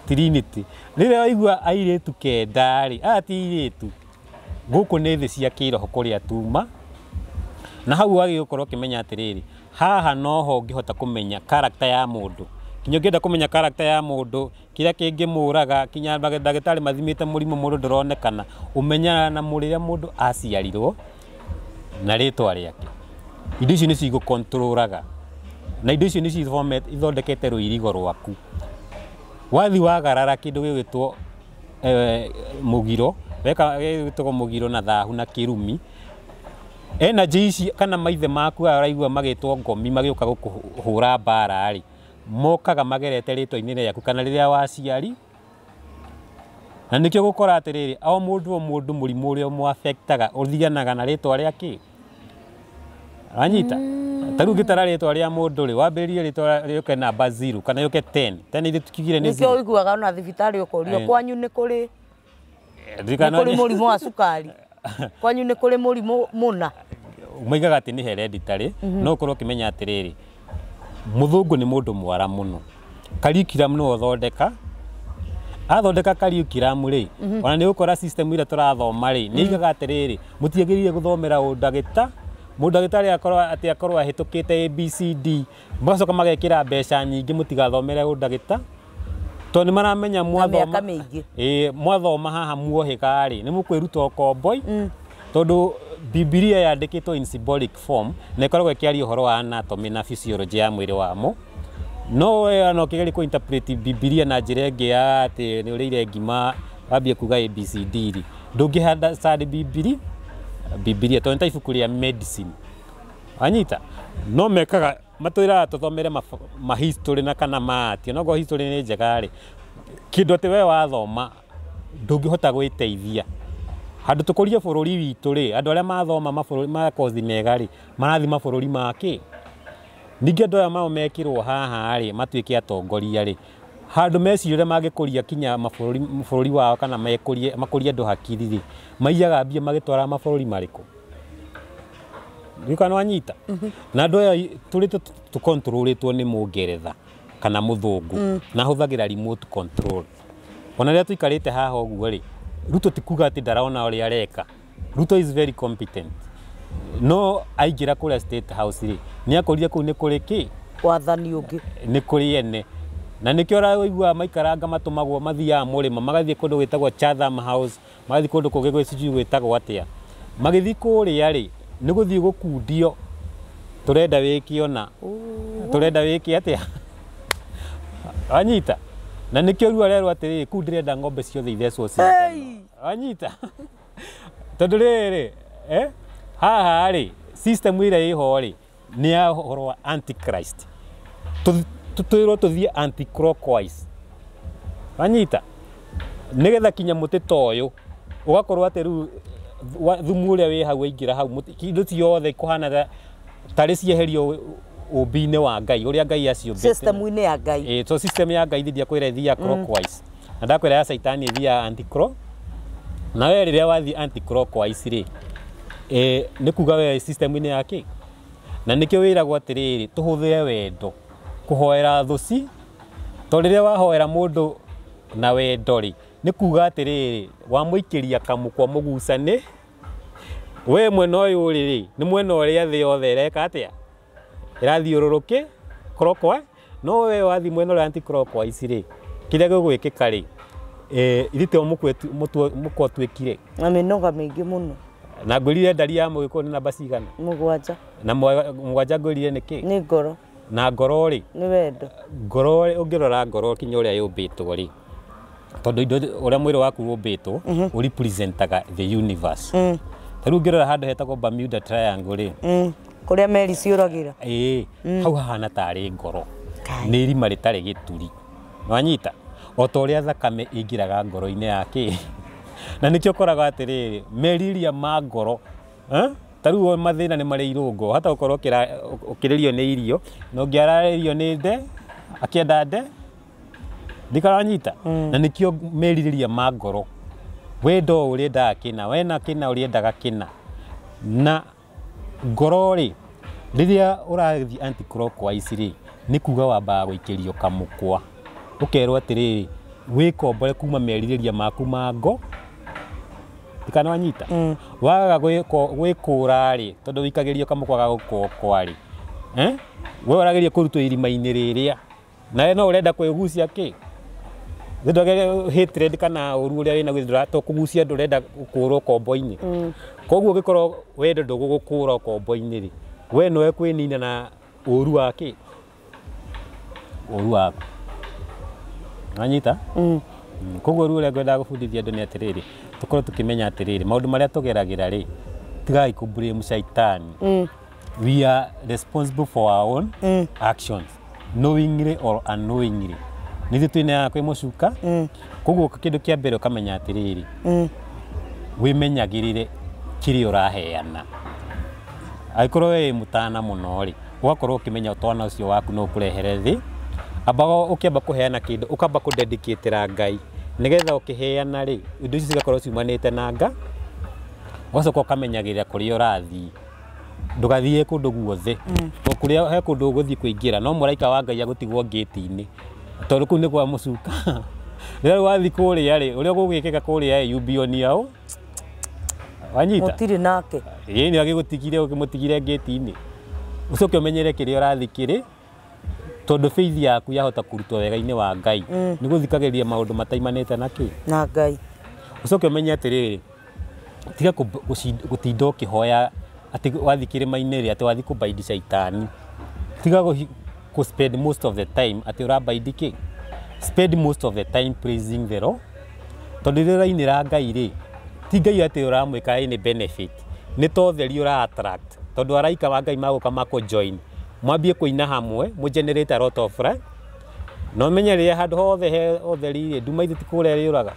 trinity rĩrĩa waigua airĩtu kenda rĩ aya ti airĩtu gũkũ nĩ thĩ cia kĩroho kũrĩa tuma na hau wagĩrĩirwo gũkorwo ũkĩmenya atĩrĩrĩ haha noho ũngĩhota kũmenya character ya mũndũ kinya ũngĩenda kũmenya character ya mũndũ kĩrĩa kĩngĩmũraga kinya ndagĩtarĩ mathimĩte mũrimũ mũndũ ndũronekana ũmenyaga na rĩrĩa mũndũ aciarirwo na rĩtwa rĩake indo icio nĩcio igũkontrolaga na indo icio nĩcio ithondekete rũirigo rwaku wathi wagarara kĩndũ gĩgwĩtwo mũgiro weka gĩgwĩtwo mũgiro na thahu na kĩrumi energy ici kana maithe maku aya ũraigua magĩtwo ngomi magĩũka gũkũhũra mbara rĩ mokaga magerete rĩtwa-inĩ rĩaku kana rĩrĩa waciari na nĩkĩo gũkora atĩrĩrĩ o mũndũ o mũndũ mũrimũ ũrĩa ũmũafectaga ũthianaga na rĩtwa rĩa kĩ wanyita Ta rĩu ũngĩtara rĩtwa rĩa mũndũ rĩ, wambĩrĩrie rĩtwa rĩũke namba 0 kana yũke 10. 10 ithuĩ tukigire nĩ Nĩkĩo 0. ũiguaga ona thibitarĩ ũkorio kwanyu nĩ kũrĩ nĩ Ndirikana kũrĩ mũrimũ wa cukari, kwanyu nĩ kũrĩ mũrimũ mũna. Moigaga atĩ nĩ hereditary, no ũkorwo ũkĩmenya atĩrĩrĩ, mũthũngũ nĩ mũndũ mwara mũno. Curriculum nĩwe ũthondeka, athondeka curriculum rĩ, ona nĩ ũgũkora system ĩrĩa tũrathoma rĩ, nĩ igaga atĩrĩrĩ, mũtiagĩrĩire gũthomera ũndagĩta, mũndagĩtarĩ akorwo atĩ akorwo ahĩtũkĩte ABCD, magacoka magekĩra mbeca nyingĩ mũtigathomere ũndagĩta, tondũ nĩ maramenya mwathoma mĩaka mĩingĩ. Ĩĩ, mwathoma haha muohĩga rĩ, nĩ mũkwĩruta ũkomboi, tondũ Bibilia yandĩkĩtwo in symbolic form na ĩkoragwo ĩkĩaria ũhoro wa anatomy na physiology ya mwĩrĩ wa mũ. No we ona ũkĩgeria kũ interpret Bibilia na njĩra ĩngĩ ya atĩ nĩ ũrĩire ngima wambie kuga ABCD rĩ, ndũngĩ understand Bibilia tondũ nĩ ta ibuku rĩa medicine. Wanyita? No mekaga matwĩraga tũthomere ma history na kana ma art, onokorwo history nĩ njega rĩ, kĩndũ atĩ we wathoma ndũngĩhota gwĩteithia. Handũ tũkũrie bũrũri witũ rĩ, andũ arĩa mathoma mabũrũri ma kothi mega rĩ, marathiĩ mabũrũri ma kĩ? Ningĩ andũ aya mao mekĩrwo haha rĩ, matuĩke atongoria rĩ, handũ meciria ũrĩa mangĩkũria kinya mabũrũri bũrũri wao kana mekũrie makũrie andũ hakiri rĩ, maiyaga mbia magĩtwara mabũrũri marĩkũ? Ndiũĩ kana nĩwanyita? Na andũ aya tũrĩ tũkontrolĩtwo nĩ mũngeretha kana mũthũngũ, na ahũthagĩra remote control. Ona rĩrĩa tũikarĩte haha ũguo rĩ, Ruto ti kuga atĩ ndarona ũrĩa areka. Ruto is very competent. No aingĩra kũrĩa State House rĩ, nĩ akorire kũu nĩ kũrĩ kĩ? Wathani ũngĩ. Nĩ kũrĩ ene. Na nĩkĩo ũraigua maikaranga matũmagwo mathiaga mũrĩmo, magathiĩ kũndũ gwĩtagwo Chatham House, magathiĩ kũndũ kũngĩ gwĩ sijui gwĩtagwo atĩa. Magĩthiĩ kũrĩa rĩ, nĩ gũthiĩ gũkundio, tũrenda wĩke ũna, tũrenda wĩke atĩa. Wanyita? Na nĩkĩo rĩu arerwo atĩrĩrĩ, kũu ndĩrenda ng'ombe ciothe ithecwo cindano. Wanyita? Tondũ rĩrĩ, haha rĩ, system ĩrĩa ĩho rĩ, nĩ ya ũhoro wa antichrist. Twĩrwo tũthiĩ anti-clockwise. Wanyita? Nĩgetha kinya mũtĩ ta ũyũ, ũgakorwo atĩ rĩu thumu ũrĩa wĩ hau waingĩra hau, indo ciothe ikũhana tarĩ cieherio ũmbi-inĩ wa Ngai, ũrĩa Ngai aciũmbĩte. System-inĩ ya Ngai. Ĩĩ, so system ya Ngai ndiakwĩra ĩthiaga clockwise. Na ndakwĩra ya Caitani ĩthiaga anti-clock. Na we rĩrĩa wathiĩ anti-clockwise rĩ, nĩ kuga we system-inĩ ya kĩ? Na nĩkĩo wĩragwo atĩrĩrĩ, tũhũthĩre wendo, kũhoera thũ ci, tondũ rĩrĩa wahoera mũndũ na wendo rĩ, nĩ kuga atĩrĩrĩ, wamũikĩria kamũkwa mũgucane, we mwena ũyũ ũrĩ rĩ, nĩ mwena ũrĩa thĩ yothe ĩreka atĩa? Ĩrathiũrũrũkĩ clockwise, no we wathiĩ mwena ũrĩa anti-clockwise rĩ, kĩrĩa gĩgwĩkĩka rĩ, ithuĩ to mũkwa ũtuĩkire. Na mĩnoga mĩingĩ mũno. Na ngwĩrire ndari ya mũgĩkũyũ nĩ namba cigana? 7. Na 7 ngwĩrire nĩ kĩ? Nĩ ngoro. Na ngoro rĩ? Nĩ wendo. Ngoro rĩ, ũngĩrora ngoro kinya ũrĩa yũmbĩtwo rĩ, tondũ indo ũrĩa mwĩrĩ waku ũmbĩtwo, ũrepresentaga the universe. Ta rĩu ũngĩrora handũ hetagwo Bermuda Triangle rĩ, Kũrĩa meri ciũragĩra. Ĩĩ, hau hahana tarĩ ngoro. Nĩ irima rĩtarĩ gĩturi. Wanyita? O ta ũrĩa thakame ĩingĩraga ngoro-inĩ ya kĩ. Na nĩkĩo ũkoraga atĩrĩrĩ, meriria ma ngoro, ta rĩu mathĩna nĩ marĩ irũngo, hata ũkorwo ũkĩrĩrio nĩ irio, na ũngĩ ararĩrio nĩ nde, akĩenda nde, ndikaranyita. Na nĩkĩo merirĩria ma ngoro, wendo ũrĩendaga kĩna, wena kĩna ũrĩendaga kĩna. Na ngoro rĩ, rĩrĩa ũrathiĩ anti-clockwise rĩ, nĩ kuga wambaga gũikĩrio kamũkwa, ũkerwo atĩrĩrĩ, wĩkombore kuma merirĩria maku ma ngo, ndikana wanyita? Waga gwĩkũra rĩ, tondũ wĩikagĩrio kamũkwa ga gũkũokoa rĩ, we ũrageria kũrutwo irima-inĩ rĩrĩa, nawe no ũrenda kwĩgucia kĩ? Ndũgerie hatred kana ũru ũrĩa wĩnaguo, to kũgucia ndũrenda gũkũrwo ũkombo-inĩ. Koguo ũngĩkorwo wendo ndũgũgũkũra ũkombo-inĩ rĩ, we nowe kwĩnina na ũru wa kĩ? Ũru waku. Wanyita? Koguo rĩu ũrĩa ngwendaga gũbundithia andũ nĩ atĩrĩrĩ, tũkorwo tũkĩmenya atĩrĩrĩ, maũndũ marĩa tũgeragĩra rĩ, tigai kũ blame caitani. We are responsible for our own actions, knowingly or unknowingly. Nithuĩ twĩneaga kwĩ mũcuka. Koguo kĩndũ kĩa mbere ũkamenya atĩrĩrĩ, wĩmenyagĩrĩre kĩrĩa ũraheana. Angĩkorwo we wĩ mũtana mũno rĩ, Ũgakorwo ũkĩmenya twana ũcio waku no ũkũrehere thĩ. Ambaga ũkĩamba kũheana kĩndũ, ũkamba kũdedicatĩra Ngai, nĩgetha ũkĩheana rĩ, indo icio cigakorwo ciumanĩte na Nga. Ũgacoka ũkamenyagĩrĩra kũrĩa ũrathiĩ, ndũgathiĩ kũndũ guothe. O kũrĩa he kũndũ ũgũthiĩ kũingĩra, no mũraika wa Ngai agũtigwo ngĩti-inĩ, tondũ kũu nĩ kwa mũcuka. Rĩrĩa rĩu wathiĩ kũrĩa rĩ, ũrĩa gũgwĩkĩka kũrĩa ĩ, you be on your own. Wanyita? Gũtirĩ nake. Ĩĩ, nĩ agĩgũtigire, ũkĩmũtigire ngĩti-inĩ. Ũcoke ũmenyere kĩrĩa ũrathiĩ kĩrĩ, tondũ faith yaku yahota kũrutwo wega-inĩ wa Ngai nĩ gũthikagĩrĩria maũndũ mataimanĩte na kĩ. Na Ngai. Ũcoke ũmenye atĩrĩrĩ, tiga gũtinda ũkĩhoya atĩ wathiĩ kĩrĩma-inĩ rĩ, atĩ wathiĩ kũbaidi caitani. Tiga kũ spend most of the time atĩ ũrabaidi kĩ. Spend most of the time praising the Lord. Tondũ rĩrĩa ũrainĩra Ngai rĩ, ti Ngai atĩ ũramwĩka any benefit, nĩ ta ũtheri ũra attract, tondũ araika wa Ngai magũka makũ join, mwambie kũina hamwe, mũ generate a lot of light. Na ũmenye rĩrĩa handũ hothe he ũtheri rĩ, nduma ithe ti kũrĩa rĩũraga.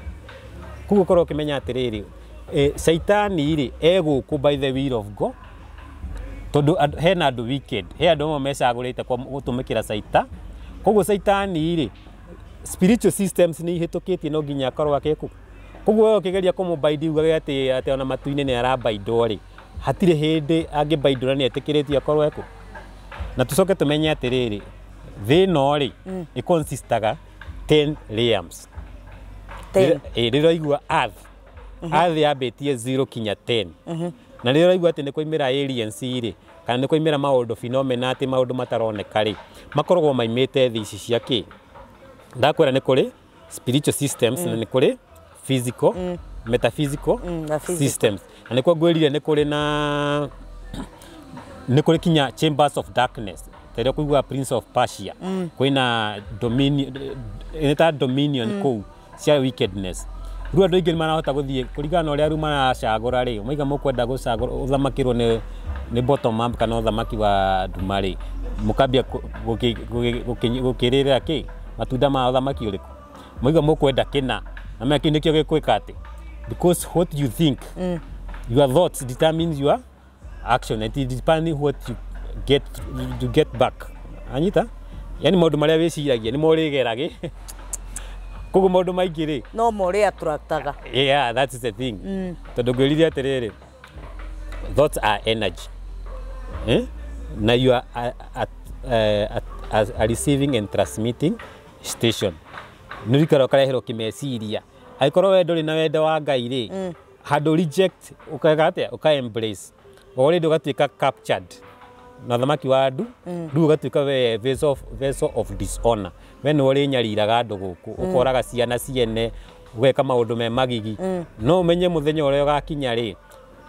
Koguo ũkorwo ũkĩmenya atĩrĩrĩ, caitani rĩ, e gũkũ by the will of God, tondũ hena andũ wicked, he andũ amwe mecagũrĩte gũtũmĩkĩra caita. Koguo caitani rĩ, spiritual systems nĩ ihĩtũkĩtie, no nginya akorwo akĩku. Koguo we ũkĩgeria kũmũbaidi ugage atĩ ona matu-inĩ nĩ arabaindwo rĩ, hatirĩ hĩndĩ angĩbaindwo na nĩ etĩkĩrĩtio akorwo ekũ. Na tũcoke tũmenye atĩrĩrĩ, thĩ ĩno rĩ, ĩ consistaga 10 realms. 10. Rĩrĩa ũraigua earth, earth yambĩtie 0 kinya 10. Na rĩrĩa ũraigua atĩ nĩ kwaimĩra aliens rĩ, kana nĩ kwaimĩra maũndũ phenomena, atĩ maũndũ mataroneka rĩ, makoragwo maimĩte thĩ ici cia kĩ. Ndakwĩra nĩ kũrĩ spiritual systems na nĩ kũrĩ physical, metaphysical na physical. systems. Na nĩkuo ngwĩrire nĩ kũrĩ na nĩ kũrĩ kinya chambers of darkness, ta ĩrĩa kũigua Prince of Persia, kwĩna dominion, nĩ ta dominion kũu cia wickedness. Rĩu andũ aingĩ nĩ marahota gũthiĩ kũringana na ũrĩa rĩu maracagũra rĩ, maiga mũkwenda gũcagũra ũthamakĩrwo nĩ bottom up kana ũthamaki wa nduma rĩ, mũkambia gũkĩrĩrĩra kĩ matunda ma ũthamaki ũrĩkũ, maiga mũkwenda kĩna na menya kĩu nĩkĩo gĩkwĩka atĩ, because what you think, your thoughts determines your action, and it depends what you get, you get back. Anyita, yani maũndũ marĩa wĩciragia nĩmo ũrĩgeragĩ. Koguo maũndũ maingĩ rĩ, No more attractaga. Yeah, that is the thing. Tondũ ngwĩrire atĩrĩrĩ, thoughts are energy, eh? Na you are a receiving and transmitting station. Nĩ ũrikara ũkareherwo kĩmeciria, angĩkorwo we ndũrĩ na wendo wa Ngai rĩ, handũ reject ũkaga atĩa, ũka embrace already, ũgatuĩka captured na thamaki wa andu. Rĩu ũgatuĩka we vessel of dishonor, we nĩ ũrĩnyariraga andũ gũkũ, ũkoraga ciana ciene, ũgeka maũndũ me magigi. No ũmenye mũthenya ũrĩa ũgakinya rĩ,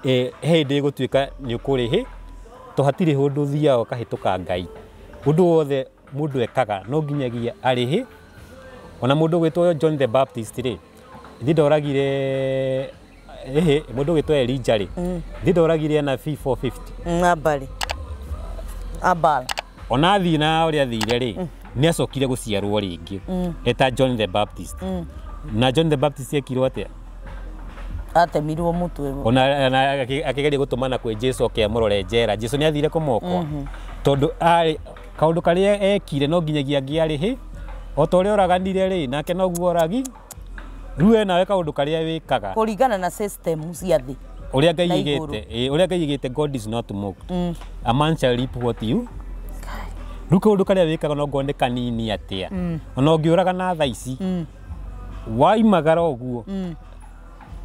he hĩndĩ ĩgũtuĩka nĩ ũkũrĩhĩ, to hatirĩ ũndũ ũthiaga ũkahĩtũka Ngai. Ũndũ wothe mũndũ ekaga no nginyagia arĩhĩ. Ona mũndũ ũgwĩtwo John the Baptist rĩ, ithe ndoragire ĩhĩ, mũndũ ũgwĩtwo Elijah rĩ, ithe ndoragire anabii 450? Nabali. Abal. Ona athiĩ na ũrĩa athire rĩ, nĩ acokire gũciarwo rĩngĩ eta John the Baptist. Na John the Baptist ekirwo atĩa? Atemirwo mũtwe. Ona akĩgeria gũtũmana kwĩ Jesu oke amũrore njera, Jesu nĩ athire kũmokoa, tondũ arĩ kaũndũ karĩa ekire no nginyagia angĩarĩhĩ. O ta ũrĩa oraganire rĩ, nake noguo oragi. Rĩu we nawe kaũndũ karĩa wĩkaga Kũringana na system cia thĩ. Ũrĩa Ngai Na igĩte igũrũ. Ĩ, ũrĩa Ngai igĩte, God is not mocked. A man shall reap what you. Rĩu kaũndũ karĩa wĩkaga no ngorwo nĩ kanini atĩa, ona ũngĩũraga na thaa ici waimagara ũguo,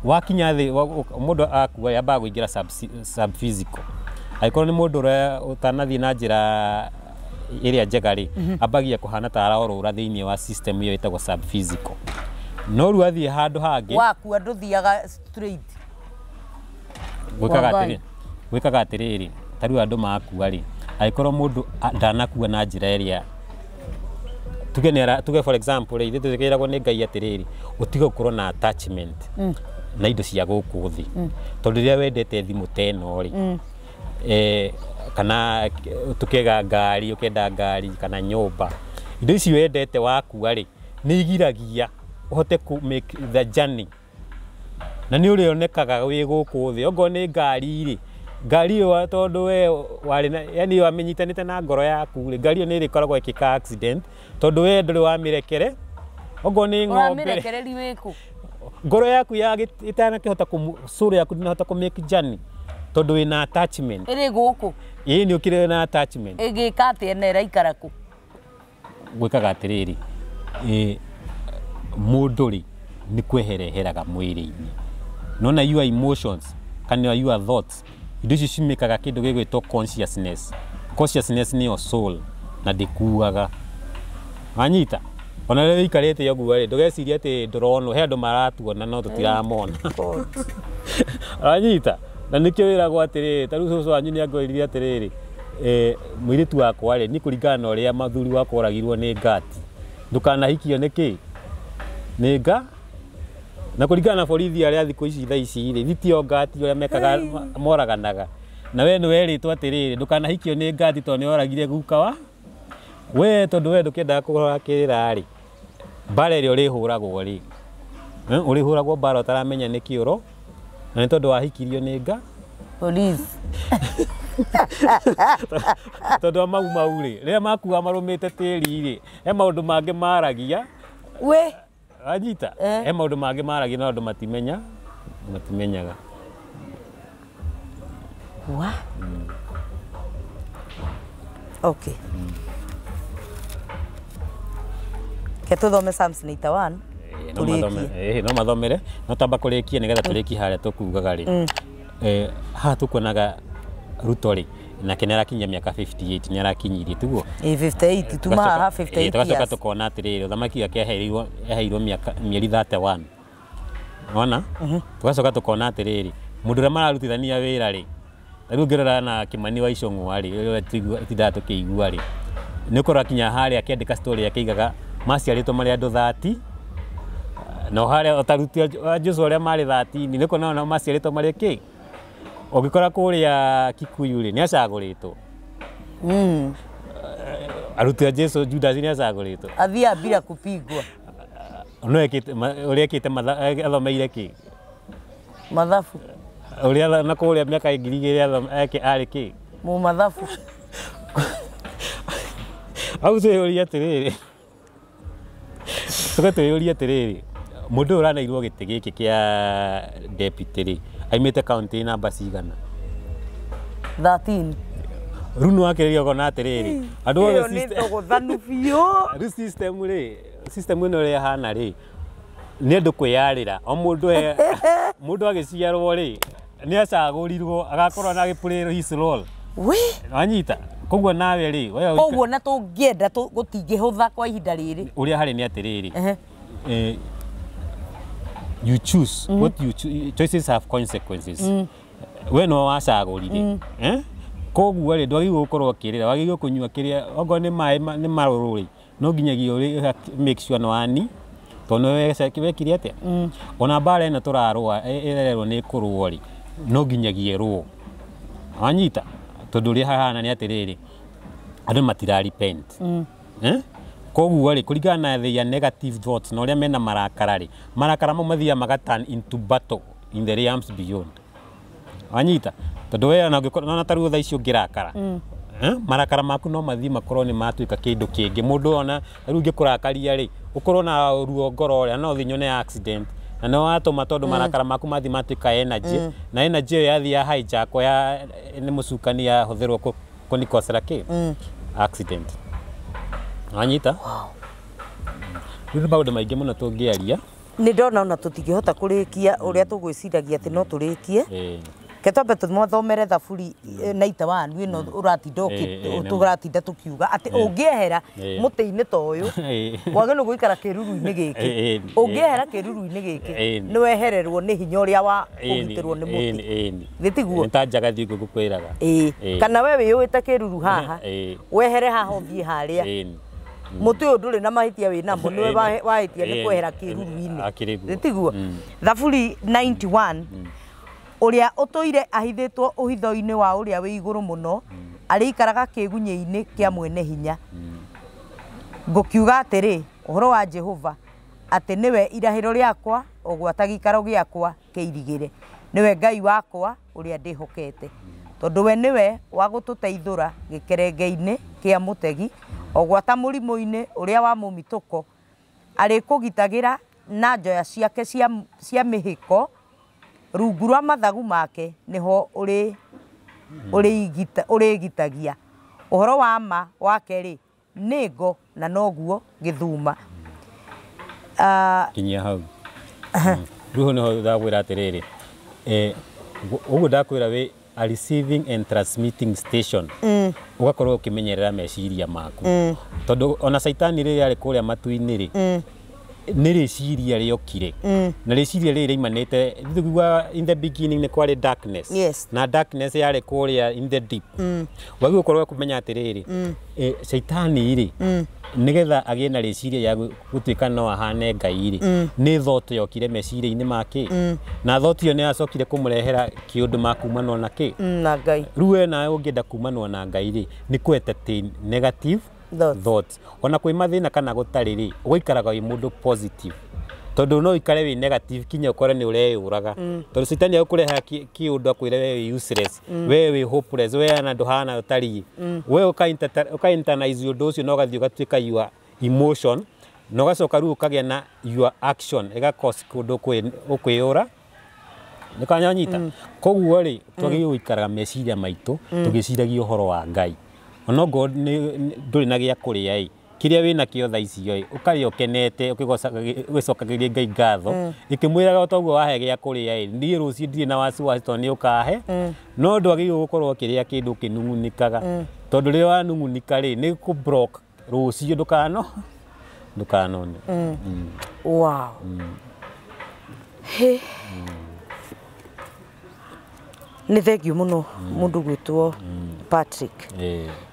wakinya thĩ mũndũ akua yambaga kũingĩra sub physical. Angĩkorwo nĩ mũndũ ũrĩa ũtanathiĩ na njĩra ĩrĩa njega rĩ, ambagia kũhana ta arorũra thĩinĩ wa system ĩyo ĩtagwo sub physical. No rĩu athiĩ handũ hangĩ. Wakua ndũthiaga straight. Gwĩkaga Wa atĩrĩ, gwĩkaga atĩrĩrĩ, ta rĩu andũ makua rĩ, angĩkorwo mũndũ ndanakua na njĩra ĩrĩa tuge nĩ tuge for example rĩ, ithuĩ tũkĩragwo nĩ Ngai atĩrĩrĩ, ũtige gũkorwo na attachment na indo cia gũkũ thĩ, tondũ rĩrĩa wendete thimũ ta ĩno rĩ, kana tukega ngari, ũkenda ngari kana nyũmba, indo ici wendete, wakua rĩ, nĩ igiragia ũhote ku make the journey, na nĩ ũrĩonekaga wĩ gũkũ thĩ. Okorwo nĩ ngari rĩ, Ngari ĩyo tondũ we warĩ na yani wamĩnyitanĩte na ngoro yaku rĩ, ngari ĩyo nĩ ĩrĩkoragwo ĩkĩka accident tondũ we ndũrĩ wamĩrekere. Okorwo nĩ ng'ombe rĩ, Ũramĩrekereria wĩkũ? Ngoro yaku ya ĩtanakĩhota soul yaku ndĩnahota kũ make journey tondũ wĩna attachment. Ĩrĩ gũkũ. Ĩĩ, nĩ ũkĩrĩ na attachment. Ĩgĩka atĩa na ĩraikara kũ? Gwĩkaga atĩrĩrĩ, mũndũ rĩ nĩ kwehereheraga mwĩrĩ-inĩ. Nona your emotions kana your thoughts, indo icio cimĩkaga kĩndũ gĩgwĩtwo consciousness. Consciousness nĩyo soul na ndĩkuaga. Wanyita? Ona rĩrĩa ũikarĩte ũguo rĩ, ndũgecirie atĩ ndũronwo, he andũ maratuona no tũtiramona. Wanyita? Na nĩkĩo wĩragwo atĩrĩrĩ, ta rĩu cũcũ wanyu nĩ angwĩrire atĩrĩrĩ, mũirĩtu wakwa rĩ, niĩ kũringana na ũrĩa mũthuri wakwa oragirwo nĩ ngati, ndũkanahikio nĩ kĩ? Nĩ nga? Na kũringana na borithi arĩa thikũ ici thaa ici rĩ, thitio ngati ũrĩa mekaga moraganaga. Na we nĩ werĩtwo atĩrĩrĩ, ndũkanahikio nĩ ngati tondũ nĩ oragire guka wa we, tondũ we ndũkĩendaga kũrora kĩrĩra rĩ, mbara ĩrĩa ũrĩhũragwo rĩ, ũrĩhũragwo mbara ũtaramenya nĩ kĩũro, na nĩ tondũ wahikirio nĩ nga Police. Tondũ wa mau mau rĩ, rĩrĩa makua marũmĩte tĩri rĩ, he maũndũ mangĩ maragia. We. Wanyita? He maũndũ mangĩ maragia no andũ matimenyaga. Wa? Okay. Ke tũthome Psalms 91. Tũrĩkie. No mathomere, no tamba kũrĩkia nĩgetha tũrĩkie harĩa tũkugaga rĩ. Haha tũkuonaga Ruto rĩ, nake nĩ arakinyia mĩaka 58, nĩ arakinyirie tiguo? Ĩ, 58 tuma haha 58 Tũgacoka years. Tũkona atĩrĩrĩ, ũthamaki wake eheirwo mĩaka mĩeri 31. Wona? Tũgacoka tũkona atĩrĩrĩ, mũndũ ũrĩa mararutithania wĩra rĩ, rĩu ũngĩrora na Kimani wa Ichung'wa rĩ, ũrĩa tindaga tũkĩigua rĩ, nĩ ũkora kinya harĩa akĩandĩka story akĩigaga maciarĩtwo marĩ andũ 30, no harĩa ota aruti a Joshua arĩa marĩ 13, nĩ ũkuona ona maciarĩtwo marĩ kĩ? Ũngĩkora kũrĩa Kikuyu rĩ, nĩ acagũrĩtwo. Aruti a Jesu Judas nĩ acagũrĩtwo. Athiaga bila kupigwa. No ekĩte ũrĩa ekĩte athomeire kĩ? Mathabu. Ũrĩa na kũrĩa mĩaka 2000 arĩ kĩ? Mũmathabu. Hau twĩyũrie atĩrĩrĩ, tũke twĩyũrie atĩrĩrĩ, mũndũ ũyũ ũraneirwo gĩtĩ gĩkĩ kĩa deputy rĩ, aimĩte kaũntĩ namba cigana? 13. Rĩu nĩ wakĩrĩria ũkona atĩrĩrĩ, andũ othe Ĩyo nĩ thogothanu biũ. Rĩu system rĩ, system ĩno ũrĩa ĩhana rĩ, nĩ andũ kwĩyarĩra. O mũndũ mũndũ agĩciarwo rĩ, nĩ acagũrirwo agakorwo na agĩplay his role. We. Wanyita? Koguo nawe rĩ, we Koguo na tũngĩenda gũtingĩhũtha kwa ihinda rĩrĩ. Ũrĩa harĩ nĩ atĩrĩrĩ, you choose what you choose, choices have consequences. We no wacagũrire. Koguo rĩ, ndwagĩrĩirwo gũkorwo ũkĩrĩra, wagĩrĩirwo kũnyua kĩrĩa, okorwo nĩ maĩ nĩ marũrũ rĩ, no nginyagia ũrĩ make sure nĩ wani, tondũ nĩwe wekire atĩa? Ona mbara ĩno tũrarũa, ĩrerwo nĩ ĩkũrũo rĩ, no nginyagia ĩrũo. Wanyita? Tondũ ũrĩa hahana nĩ atĩrĩrĩ, andũ matira repent. Koguo rĩ, kũringana na their negative thoughts na ũrĩa mena marakara rĩ, marakara mau mathiaga maga turn into battle in the realms beyond. Wanyita? Tondũ we ona ũngĩkorwo ona ta rĩu thaa ici ũngĩrakara, marakara maku no mathiĩ makorwo nĩ matuĩka kĩndũ kĩngĩ. Mũndũ ona rĩu ũngĩkũrakaria rĩ, ũkorwo na ruo ngoro rĩ, no ũthiĩ nyone accident. Na nĩ watũma tondũ marakara maku mathiĩ matuĩka energy, na energy ĩyo yathiĩ ya hijack ya nĩ mũcukani yahũthĩrwo kũnikosera kĩ? Accident. Wanyita? Rĩu nĩ maũndũ maingĩ mũno tũngĩaria. Nĩ ndona ona tũtingĩhota kũrĩkia ũrĩa tũgwĩciragia atĩ no tũrĩkie. Ke twambe tũmathomere Thaburi 91 ĩno ũratinda tũratinda tũkiuga atĩ ũngĩehera mũtĩ-inĩ ta ũyũ, wagĩrĩirwo gũikara kĩruru-inĩ gĩkĩ. Ũngĩehera kĩruru-inĩ gĩkĩ, nĩ wehererwo nĩ hinya ũrĩa wa kũgitĩrwo nĩ mũtĩ. Githĩ tiguo? Nĩ ta njagathi ũguo ngũkwĩraga. Kana we wĩyũĩte kĩruru haha, wehere haha ũthiĩ harĩa. Mũtĩ ũyũ ndũrĩ na mahĩtia wĩ namo, nĩwe wahĩtia nĩ kwehera kĩruru-inĩ. Githĩ tiguo? Thaburi 91, ũrĩa ũtũire ahithĩtwo ũhitho-inĩ wa ũrĩa wĩ igũrũ mũno, arĩikaraga kĩgunyĩ-inĩ kĩa mwene hinya. Ngũkiuga atĩrĩ, ũhoro wa Jehova, atĩ nĩwe irahĩro rĩakwa, o gwata gĩikaro gĩakwa kĩirigĩre. Nĩwe Ngai wakwa ũrĩa ndĩhokete. Tondũ we nĩwe wa gũtũteithũra gĩkerenge-inĩ kĩa mũtegi, o gwata mũrimũ-inĩ ũrĩa wa mũmitũko. Arĩkũgitagĩra na njoya ciake cia mĩhĩko, rungu rwa mathagu make nĩho ũrĩgitagia. Ũhoro wa ma wake rĩ, nĩ ngo na noguo gĩthuma. Kinyia hau. Rĩu nĩho ndakwĩra atĩrĩrĩ, ũguo ndakwĩra wĩ a receiving and transmitting station, ũgakorwo ũkĩmenyerera meciria maku, tondũ ona caitani rĩrĩa arĩ kũrĩa matu-inĩ rĩ, nĩ rĩciria rĩokire, na rĩciria rĩrĩ rĩaimanĩte tiguaga in the beginning nĩ kwarĩ darkness. Na darkness yarĩ kũrĩa in the deep. Wagĩrĩirwo gũkorwo kũmenya atĩrĩrĩ, caitani rĩ, nĩgetha agĩe na rĩciria rĩa gũtuĩka no ahane Ngai rĩ, nĩ thought yokire meciria-inĩ make, na thought ĩyo nĩ yacokire kũmũrehera kĩũndũ makumanwo na kĩ? Na Ngai. Rĩu we nawe ũngĩenda kumanwo na Ngai rĩ, nĩ kũ entertain negative thoughts. Thoughts. Ona kwĩ mathĩna kana gũtarĩ rĩ, ũgaikaraga wĩ mũndũ positive, tondũ no ũikare wĩ negative kinya ũkore nĩ ũreyũraga, tondũ caitani agũkũreha kĩũndũ akwĩre we wĩ useless, we wĩ hopeless, we ona ndũhana ũtariĩ, we ũka internalize ũndũ ũcio na ũgathiĩ ũgatuĩka your emotion, na ũgacoka rĩu ũkagĩa na your action ĩga cause kũndũ ũkwĩyũra nĩkanyanyita. Koguo rĩ, twagĩrĩirwo gũikaraga meciria maitũ tũgĩciragia ũhoro wa Ngai. Onokorwo ndũrĩ na gĩa kũrĩa ĩ, kĩrĩa wĩna kĩo thaa icio ĩ, ũkarĩa ũkenete, ũgĩcokagĩria Ngai ngatho, ĩkĩmwĩraga o toguo wahe gĩa kũrĩa ĩ, niĩ rũciũ ndirĩ na wasiwasi tondũ nĩ ũkahe. No ndwagĩrĩirwo gũkorwo ũkĩrĩa kĩndũ ũkĩnung'unĩkaga, tondũ rĩrĩa wanung'unĩka rĩ, nĩ kũ block rũciũ ndũkanone. Wow. He. Nĩ thengiũ mũno mũndũ gwĩtwo Patrick.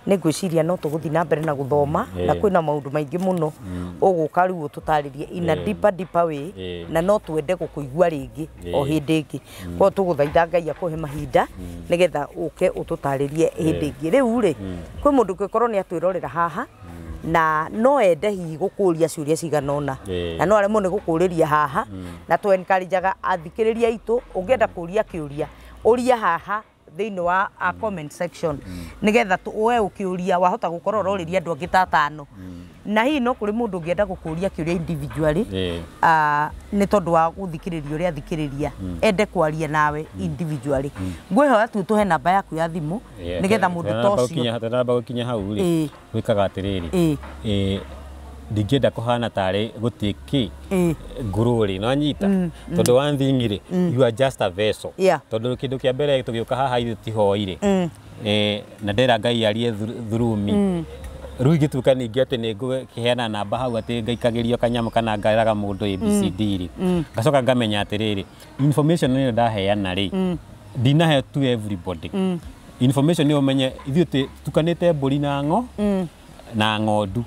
Nĩ ngwĩciria no tũgũthiĩ na mbere na gũthoma, na kwĩna maũndũ maingĩ mũno ũgũka rĩu ũtũtarĩrie in a deeper, deeper way, na no twende gũkũigua rĩngĩ o hĩndĩ ĩngĩ. Koguo tũgũthaitha Ngai akũhe mahinda nĩgetha ũke ũtũtarĩrie hĩndĩ ĩngĩ. Rĩu rĩ, kwĩ mũndũ ũngĩkorwo nĩ atwĩrorera haha na no ende hihi gũkũria ciũria cigana ũna, na no aremwo nĩ gũkũrĩria haha, na tũ encourageaga athikĩrĩria aitũ, ũngĩenda kũria kĩũria, ũria haha thĩinĩ wa a comment section, nĩgetha we ũkĩũria wahota gũkorwo ũrorĩria andũ angĩ ta atano, na hihi no kũrĩ mũndũ ũngĩenda gũkũria kĩũria individually, nĩ tondũ wa gũthikĩrĩria ũrĩa athikĩrĩria, ende kwaria nawe individually. Ngwĩhoya tu tũhe namba yaku ya thimũ, nĩgetha mũndũ ta ũcio. Tũtanamba gũkinya hau rĩ, gwĩkaga atĩrĩrĩ, ndingĩenda kũhana tarĩ gũtĩ kĩ ngurũrĩ no nyita, tondũ one thing rĩ, you are just a vessel. Tondũ kĩndũ kĩa mbere tũgĩũka haha ithuĩ tihoire, na ndera Ngai arie through me. Rĩu ingĩtuĩka ningĩ atĩ nĩ ngũkĩheana namba hau atĩ ngaikagĩrio kanyamũ kana ngaĩraga mũndũ ABCD rĩ, ngacoka ngamenya atĩrĩrĩ, information ĩyo ndaheana rĩ, ndinahe to everybody information ĩyo. Ũmenye ithuĩ tukanĩte mbũri na na ng'ondu.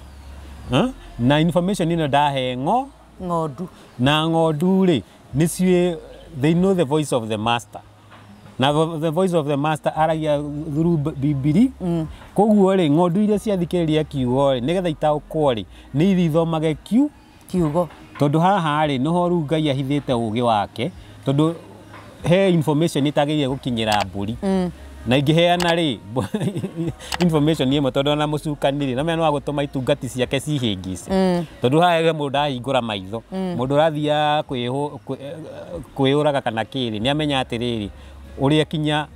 Huh? Na information ĩno ndahe ng'ondu, na ng'ondu rĩ, nĩciũĩ, they know the voice of the master, na the voice of the master aragia through Bibiri. Koguo rĩ, ng'ondu iria ciathikĩrĩria kiugo rĩ, nĩgetha itaũkwo rĩ, nĩ ithi ithomage kiugo. Tondũ haha rĩ, nĩho rĩu Ngai ahithĩte ũgĩ wake, tondũ he information ĩtagĩrĩire gũkinyĩra mbũri, na ingĩheana rĩ information ĩmwe, tondũ ona mũcukani rĩ, no wa gũtũma itungati ciake cihĩngĩce, tondũ haha he mũndũ ndahingũra maitho, mũndũ ũrathiaga kwĩyũraga kana kĩrĩ, nĩ amenya atĩrĩrĩ, ũrĩa kinya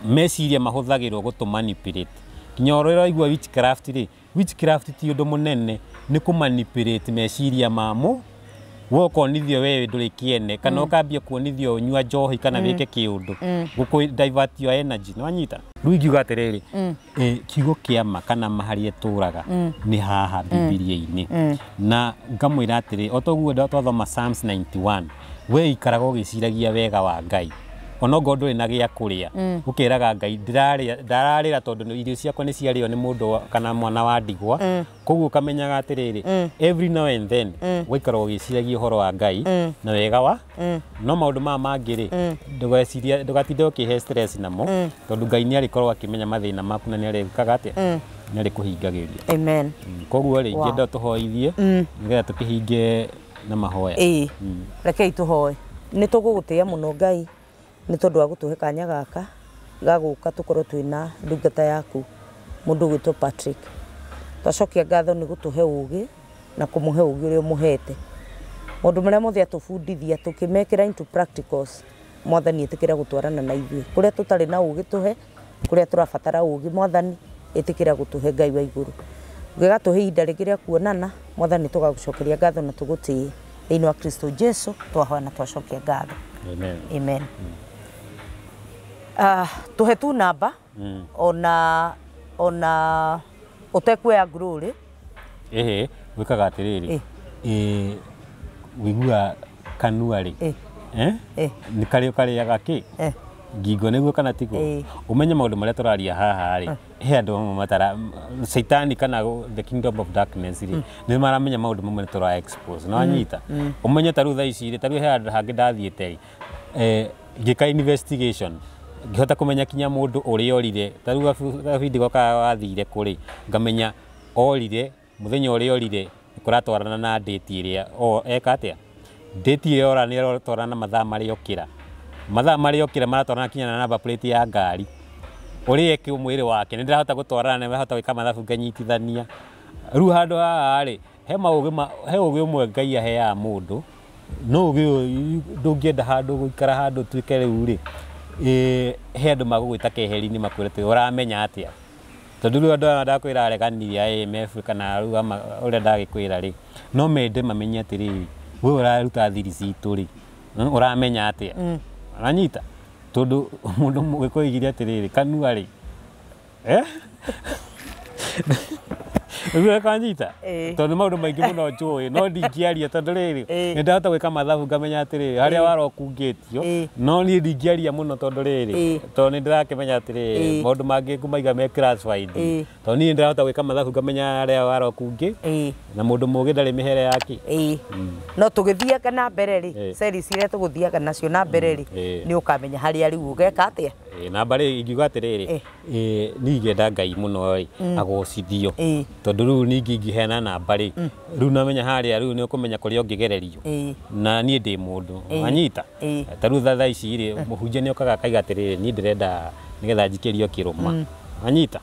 meciria mahũthagĩrwo gũtũ manipulate, kinya ũrĩa ũraigua witchcraft rĩ, witchcraft ti ũndũ mũnene, nĩ kũ manipulate meciria mamo, we ũkonithio we ndũrĩ kĩene, kana ũkambia kuonithio ũnyua njohi kana wĩke kĩũndũ gũkũ divert your energy. Nĩ wanyita? Rĩu ingiuga atĩrĩrĩ, kiugo kĩa ma kana ma harĩa ĩtũraga nĩ haha Bibilia-inĩ, na ngamwĩra atĩrĩ, o toguo twathoma Psalms 91, we ikaraga ũgĩciragia wega wa Ngai, onokorwo ndũrĩ na gĩa kũrĩa, ũkĩraga Ngai ndĩrarĩa ndararĩra tondũ irio ciakwa nĩ ciarĩo nĩ mũndũ kana mwana wa ndigwa. Koguo ũkamenyaga atĩrĩrĩ, every now and then ũgaikara ũgĩciragia ũhoro wa Ngai na wega wa no maũndũ maya mangĩ rĩ, ndũgecirie, ndũgatinde ũkĩhe stress namo, tondũ Ngai nĩ arĩkorwo akĩmenya mathĩna maku na nĩ arĩkaga atĩa, nĩ arĩkũhingagĩria. Amen. Koguo rĩ, ingĩenda tũhoithie nĩgetha tũkĩhinge na mahoya. Ĩĩ, rekei tũhoe. Nĩ tũgũgũtĩĩa mũno Ngai nĩ tondũ wa gũtũhe kanya gaka. Ga gũka tũkorwo twĩna ndungata yaku mũndũ ũgwĩtwo Patrick. Twacokia ngatho nĩ gũtũhe ũgĩ na kũmũhe ũgĩ ũrĩa ũmũhete. Maũndũ marĩa mothe atũbundithia tũkĩmekĩra into practicals, Mwathani ĩtĩkĩra gũtwarana na ithuĩ. Kũrĩa tũtarĩ na ũgĩ tũhe, kũrĩa tũrabatara ũgĩ Mwathani ĩtĩkĩra gũtũhe Ngai wa igũrũ. Ũngĩgatũhe ihinda rĩngĩ rĩa kuonana, Mwathani tũgagũcokeria ngatho na tũgũtĩĩ. Thĩinĩ wa Kristo Jesu twahoya na twacokia ngatho. Amen. Amen. Tũhe tu namba ona ũtekuoya glory. Ĩhĩ, gwĩkaga atĩrĩrĩ, wĩigua kanua rĩ, nĩ karĩ karĩaga kĩ ngingo nĩguo kana tiguo? Ũmenye maũndũ marĩa tũraria haha rĩ, he andũ amwe matara caitani kana the kingdom of darkness rĩ, nĩ maramenya maũndũ mamwe nĩ tũra expose na wanyita. Ũmenye ta rĩu thaa ici rĩ, ta rĩu he handũ hangĩ ndathiĩte rĩ, ngĩka investigation, ngĩhota kũmenya kinya mũndũ ũrĩa orire. Ta rĩu gabindi goka wathire kũrĩ, ngamenya orire mũthenya ũrĩa orire kũratwarana na date ĩrĩa eka atĩa, date ĩrĩa ora nĩ ĩratwarana na mathaa marĩa okĩra, mathaa marĩa okĩra maratwarana kinya na number plate ya ngari ũrĩa eke mwĩrĩ wake, nĩ ndĩrahota gũtwarana, nĩ ndĩrahota gwĩka mathabu nganyitithania. Rĩu handũ haha rĩ, he maũgĩ, he ũgĩ ũmwe Ngai aheaga mũndũ, no ũgĩ ũyũ ndũngĩenda handũ gũikara handũ tuĩke rĩu rĩ, he andũ magũgwĩta keheri-inĩ makwĩre atĩ ũramenya atĩa, tondũ rĩu andũ aya ndakwĩra aregani a IMF kana rĩu ũrĩa ndagĩkwĩra rĩ, no mende mamenye atĩrĩrĩ, we ũraruta thiri citũ rĩ, ũramenya atĩa, ũranyita? Tondũ mũndũ Mũgĩkũyũ oigire atĩrĩrĩ, kanua rĩ, rĩu kanyita, tondũ maũndũ maingĩ mũno njũĩ no ndingĩaria, tondũ rĩrĩ nĩ ndahota gwĩka mathabu ngamenya atĩrĩrĩ harĩa warokungĩtio, no niĩ ndingĩaria mũno tondũ rĩrĩ, tondũ nĩ ndĩrakĩmenya atĩrĩrĩ maũndũ mangĩ ngũmaiga me classified, tondũ niĩ ndĩrahota gwĩka mathabu ngamenya harĩa warokungĩ, na mũndũ mũgĩ ndarĩ mĩhere yake. No tũgĩthiaga na mbere rĩ, series iria tũgũthiaga nacio na mbere rĩ, nĩ ũkamenya harĩa rĩu ũgeka atĩa. Namba rĩ, ingiuga atĩrĩrĩ, niĩ ingĩenda Ngai mũno rĩ agocithio, tondũ rĩu ningĩ ingĩheana namba rĩ, rĩu namenya harĩa rĩu nĩ ũkũmenya kũrĩa ũngĩgererio, na niĩ ndĩ mũndũ wanyita. Ta rĩu thaa ici rĩ, mũhunjia nĩ okaga akaiga atĩrĩrĩ, niĩ ndĩrenda nĩgetha njikĩrio kĩrũma, wanyita.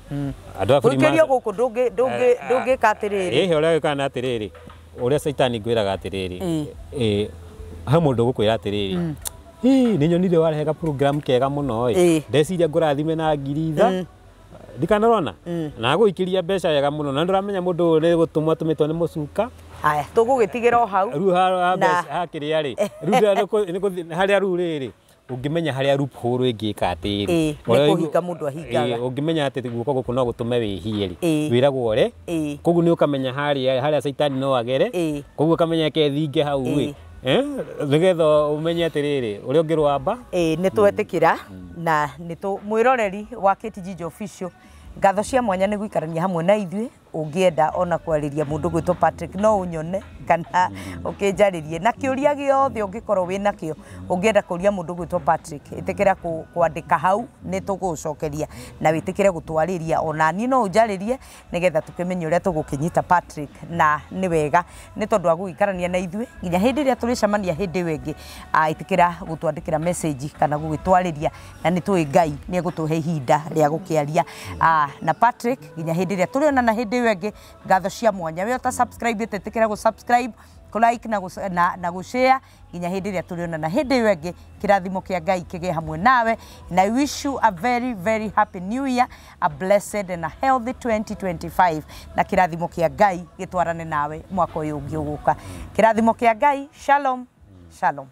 Andũ a gũikĩrio gũkũ ndũngĩka atĩrĩrĩ. Ĩhĩ, ũrĩa wĩkaga nĩ atĩrĩrĩ, ũrĩa caitani ngwĩraga atĩrĩrĩ, he mũndũ ũgũkwĩra atĩrĩrĩ, nĩ nyonire warehe ga program kega mũno ĩ, ndeciria ngũrathime na 3,000 ndikanarona na gũikĩria mbeca wega mũno, na ndũramenya mũndũ ũyũ nĩ gũtũmwo atũmĩtwo nĩ mũcuka. Haya, tũgũgĩtigĩra o hau. Rĩu hakĩrĩa rĩ, rĩu harĩa rĩu rĩrĩ ũngĩmenya harĩa loophole ĩngĩka atĩrĩ, nĩ kũhinga mũndũ ahingaga. Ũngĩmenya atĩ guoko gũkũ no gũtũme wĩhie rĩ, wĩragwo ore, koguo nĩ ũkamenya harĩa caitani no agere, koguo ũkamenya kethinge hau ĩ, nĩgetha ũmenye atĩrĩrĩ ũrĩa ũngĩrwamba. Nĩ twetĩkĩra na nĩ mwĩroreri wa KTG Official, ngatho cia mwanya nĩ gũikarania hamwe na ithuĩ. Ũngĩenda ona kwarĩria mũndũ gwĩtwo Patrick no ũnyone kana ũkĩnjarĩrie na kĩũria gĩothe ũngĩkorwo wĩ nakĩo, ũngĩenda kũria mũndũ gwĩtwo Patrick, ĩtĩkĩra kwandĩka hau, nĩ tũgũcokeria na wĩtĩkĩre gũtwarĩria, ona niĩ no ũnjarĩrie nĩgetha tũkĩmenye ũrĩa tũgũkĩnyita Patrick. Na nĩ wega nĩ tondũ wa gũgĩikarania na ithuĩ nginya hĩndĩ ĩrĩa tũrĩcemania hĩndĩ ĩyo ĩngĩ. Ĩtĩkĩra gũtwandĩkĩra message kana gũgĩtwarĩria, na nĩ tũĩ Ngai nĩ egũtũhe ihinda rĩa gũkĩaria na Patrick nginya hĩndĩ ĩrĩa tũrĩonana hĩndĩ ĩyo ĩngĩ. Ngatho cia mwanya, we ũta subscribe ĩtĩkĩra gũ subscribe, kũ like na gũ share nginya hĩndĩ ĩrĩa tũrĩonana hĩndĩ ĩyo ĩngĩ. Kĩrathimo kĩa Ngai kĩgĩe hamwe nawe, and I wish you a very very happy new year, a blessed and a healthy 2025, na kĩrathimo kĩa Ngai gĩtwarane nawe mwaka ũyũ ũngĩ ũgũka. Kĩrathimo kĩa Ngai, shalom shalom.